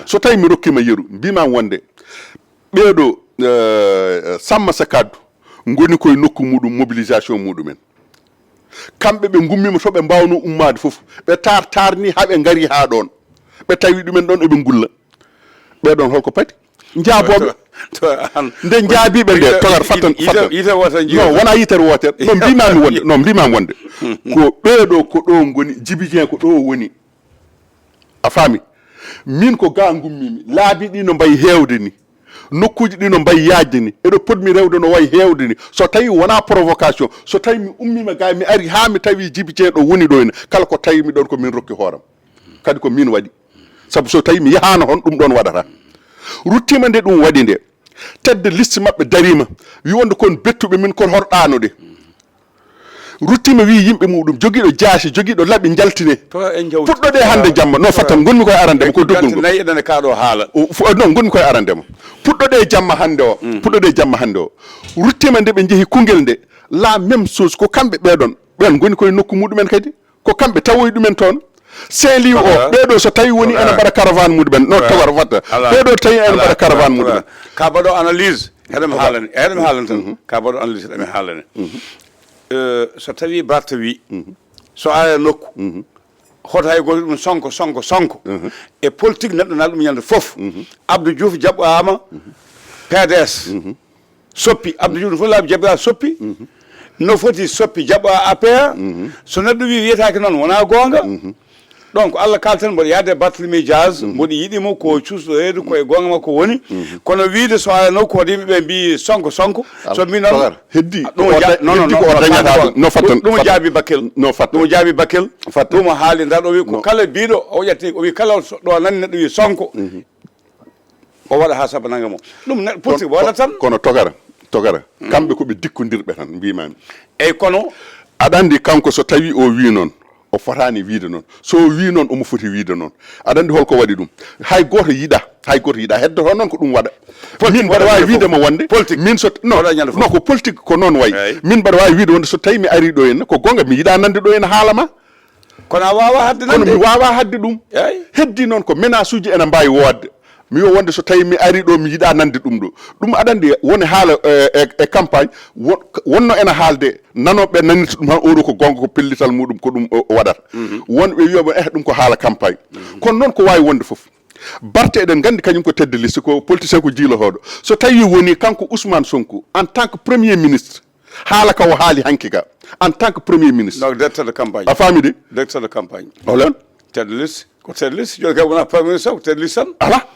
So tawi mi rokkima yeru, mbima wonde ɓeeɗo, eh, Samma Sa Kaddu ngoni koye nokku muɗum, mobilisation muɗumen. Kamɓe ɓe ngummima to ɓe mbawno ummaade fof. Ɓe tar-, tarni haa ɓe ngari haa ɗoon. Ɓe tawi ɗumen ɗoon eɓe ngulla. Ɓee ɗoon holko pati? Njaabooɓe. To, to, an. Nde njaabiiɓe nde, yitere, togar fattan, yitere, fattan. Yitere wootere. Non, wona yitere wootere. No mbimaami wonde, no mbimaami wonde. Ko ɓee ɗo, ko ɗo ngoni, Jibi Jeŋ ko ɗo woni. A faami? Min ko ga ngummimi. Laabi ɗi no mbayi heewde ni. Nokkuuji ɗi no mbayi yaajde ni. Eɗo potmi rewde no wayi heewde ni. So tawi wona provocation, so tawi mi ummima ga mi ari haa mi tawi Jibi Jeŋ ɗo woni ɗo ene, kala ko tawi mi ɗoon ko min rokki hooram. Kadi ko min waɗi. Sabu so tawi mi yahaano toon, ɗum ɗoon waɗata. Ruttima nde ɗum waɗi nde, tête de liste maɓɓe darima, wi wonde kon bettuɓe min, kon horɗaano ɗe. Ruttima wi yimɓe muɗum, jogiiɗo jaasi, jogiiɗo laɓi, njaltine. To en jawti. Puɗɗoɗe hannde jamma. No fattan, ngonmi koye arande mo, ko doggol ngol. Nayi eɗen e kaɗo haala. O, fu-, non, ngonmi koye arande mo. Puɗɗoɗe jamma hannde o. Puɗɗoɗe jamma hannde o. Ruttima nde ɓe njehi Koungheul nde, la même chose, ko kamɓe ɓeɗon. Ɓen ngoni koye nokku muɗumen kadi. Ko kamɓe tawoyi ɗumen toon. Saint-Louis o, ɓeɗo so tawi woni ene mbaɗa caravane muɗumen, no togor watta. Ɓeɗo tawi ene mbaɗa caravane muɗumen. Ka baɗo analyse, eɗem haalani, eɗem haalani tan. Ka baɗo analyse, eɗem haalani. Eh, so tawi Barta wi, so ara nokku, hoto hay goto ɗum Sonko, Sonko, Sonko. E politique neɗɗo na ɗum ñande fof. Abdou Diouf jaɓɓama P D S. Soppi, Abdou Diouf no foti laabi jaɓɓa soppi. No foti soppi jaɓɓa A P R. So neɗɗo wi wiyetake noon, wona goonga. Donc, Allah kalten, mboɗo yaade Barthélemy Diaz, mboɗo yiɗi mo ko cuusɗo reedu, ko e goonga makko woni. Kono wiide so ara nokku, hoto yimɓe ɓe mbi Sonko, Sonko. So mbi noon, heddi, ɗum o ja-, non, non, non, ko o dañata ɗum. No fatta, ɗum o jaabi Bakel. No fatta. Ɗum o jaabi Bakel. Fatta. Ɗum o haali, nda ɗo wi ko kala biɗo, o ƴetti, o wi kala so ɗo nani neɗɗo wi Sonko. O waɗa ha saba nanga mo. Ɗum ne, politique waɗa tan. Kono togara, togara. Kamɓe ko ɓe dikkodirɓe tan, mbimami. Eyyi, kono aɗa andi kanko so tawi o wi noon, o fotani wiide noon. So o wi noon, omo foti wiide noon. Aɗa andi holko waɗi ɗum? Hay goto yiɗa, hay goto yiɗa. Heddoto noon ko ɗum waɗa. Politique min mbaɗa wawi wiide mo wonde politique. Min so, non, waɗa ñande fof. Non, ko politique ko noon wayi. Eyyi. Min mbaɗa wawi wiide wonde so tawi mi ari ɗo henna, ko gonga mi yiɗa nande ɗo henna haala ma. Kono a wawa hadde nande. Kono mi wawa hadde ɗum. Eyyi. Heddi noon ko menace uji ene mbawi wodde. Mi wiya wonde so tawi mi ari ɗo, mi yiɗa nande ɗum ɗo. Ɗum aɗa andi woni haala, eh, e, e campagne, won-, wonno ene haalde, nanoɓe nanirta ɗum han oɗo ko gonga, ko pellital muɗum, ko ɗum o, o waɗata. Wonɓe wiya mo, eh, ɗum ko haala campagne. Kono noon ko wawi wonde fof. Barta eɗen gandi kañum ko tête de liste, ko politicien ko jiilotoɗo. So tawi woni kanko Ousmane Sonko, en tant que premier ministre, haala ka o haali hanki ka, en tant que premier ministre. Donc, directeur de campagne. A faami de? Directeur de campagne. Olen? Tête de liste. Ko tête de liste. Joni kay wona premier ministre, ko tête de liste tan. Ala.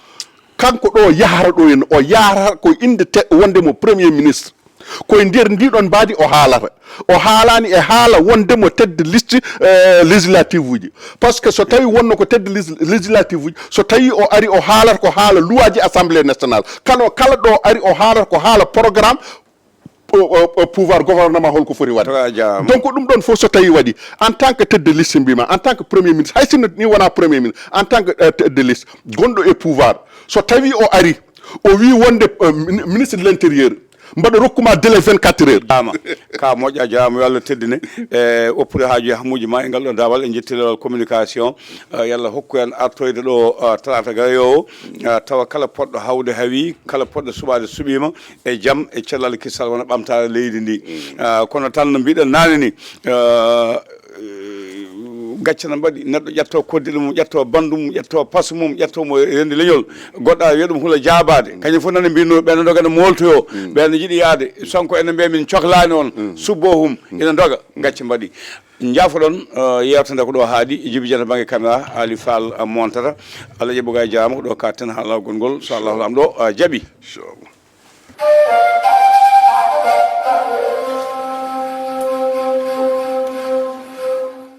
Kanko ɗo yahara ɗo en, o yahara ko inde te-, wonde mo premier ministre. Ko e nder ndi ɗon mbaadi o haalata. O haalani e haala wonde mo tête de liste, eh, législative uji. Parce que so tawi wonno ko tête de liste législative uji, so tawi o ari o haalata ko haala loi ji assemblée nationale. Kano kala ɗo ari o haalata ko haala programme o, o, o pouvoir gouvernement holko foti waɗde. Tawa a jaaraama. Donc ɗum ɗon fof so tawi waɗi, en tant que tête de liste mbima, en tant que premier ministre, hay sinno ni wona premier ministre, en tant que, euh, tête de liste, gonɗo e pouvoir, so tawi o ari, o wi wonde, euh, min-, ministre de l'intérieur, mbaɗa rokkuma délai vingt-quatre heures. Jaaraama. Ka moƴƴa, jaaraama, yo Allah teddine. E oppude haaju e hamuuji ma e ngal ɗo daawal, en jetti leewal communication. Eh, yo Allah hokku en artoyde ɗo, eh, talaata garowo o, eh, tawa kala poɗɗo hawde hawi, kala poɗɗo suɓaade suɓiima e jam, e cellal kisal wona ɓamtaare leydi ndi. Eh, kono tan no mbiɗen naane ni, eh, gacce no mbaɗi, neɗɗo ƴetto koddiɗo mum, ƴetto bandu mum, ƴetto pasu mum, ƴetto mo rendi leñol, goɗɗo ara wiya ɗum hula jaabaade. Kañum fof nana mbinno ɓe no doga no moltoyo, ɓe no jiɗi yaade. Sonko ene mbiya min coklaani on, subbo hum, ina doga, gacce mbaɗi. Jaafoɗon, eh, yewtere nde ko ɗo haaɗi, Jibi Jata bannge caméra, Ali Fall, eh, montata. Allah jaɓi ko a jaaraama, ko ɗo katten haalagol ngol, so Allah Laamɗo, eh, jaɓi. Inchallah.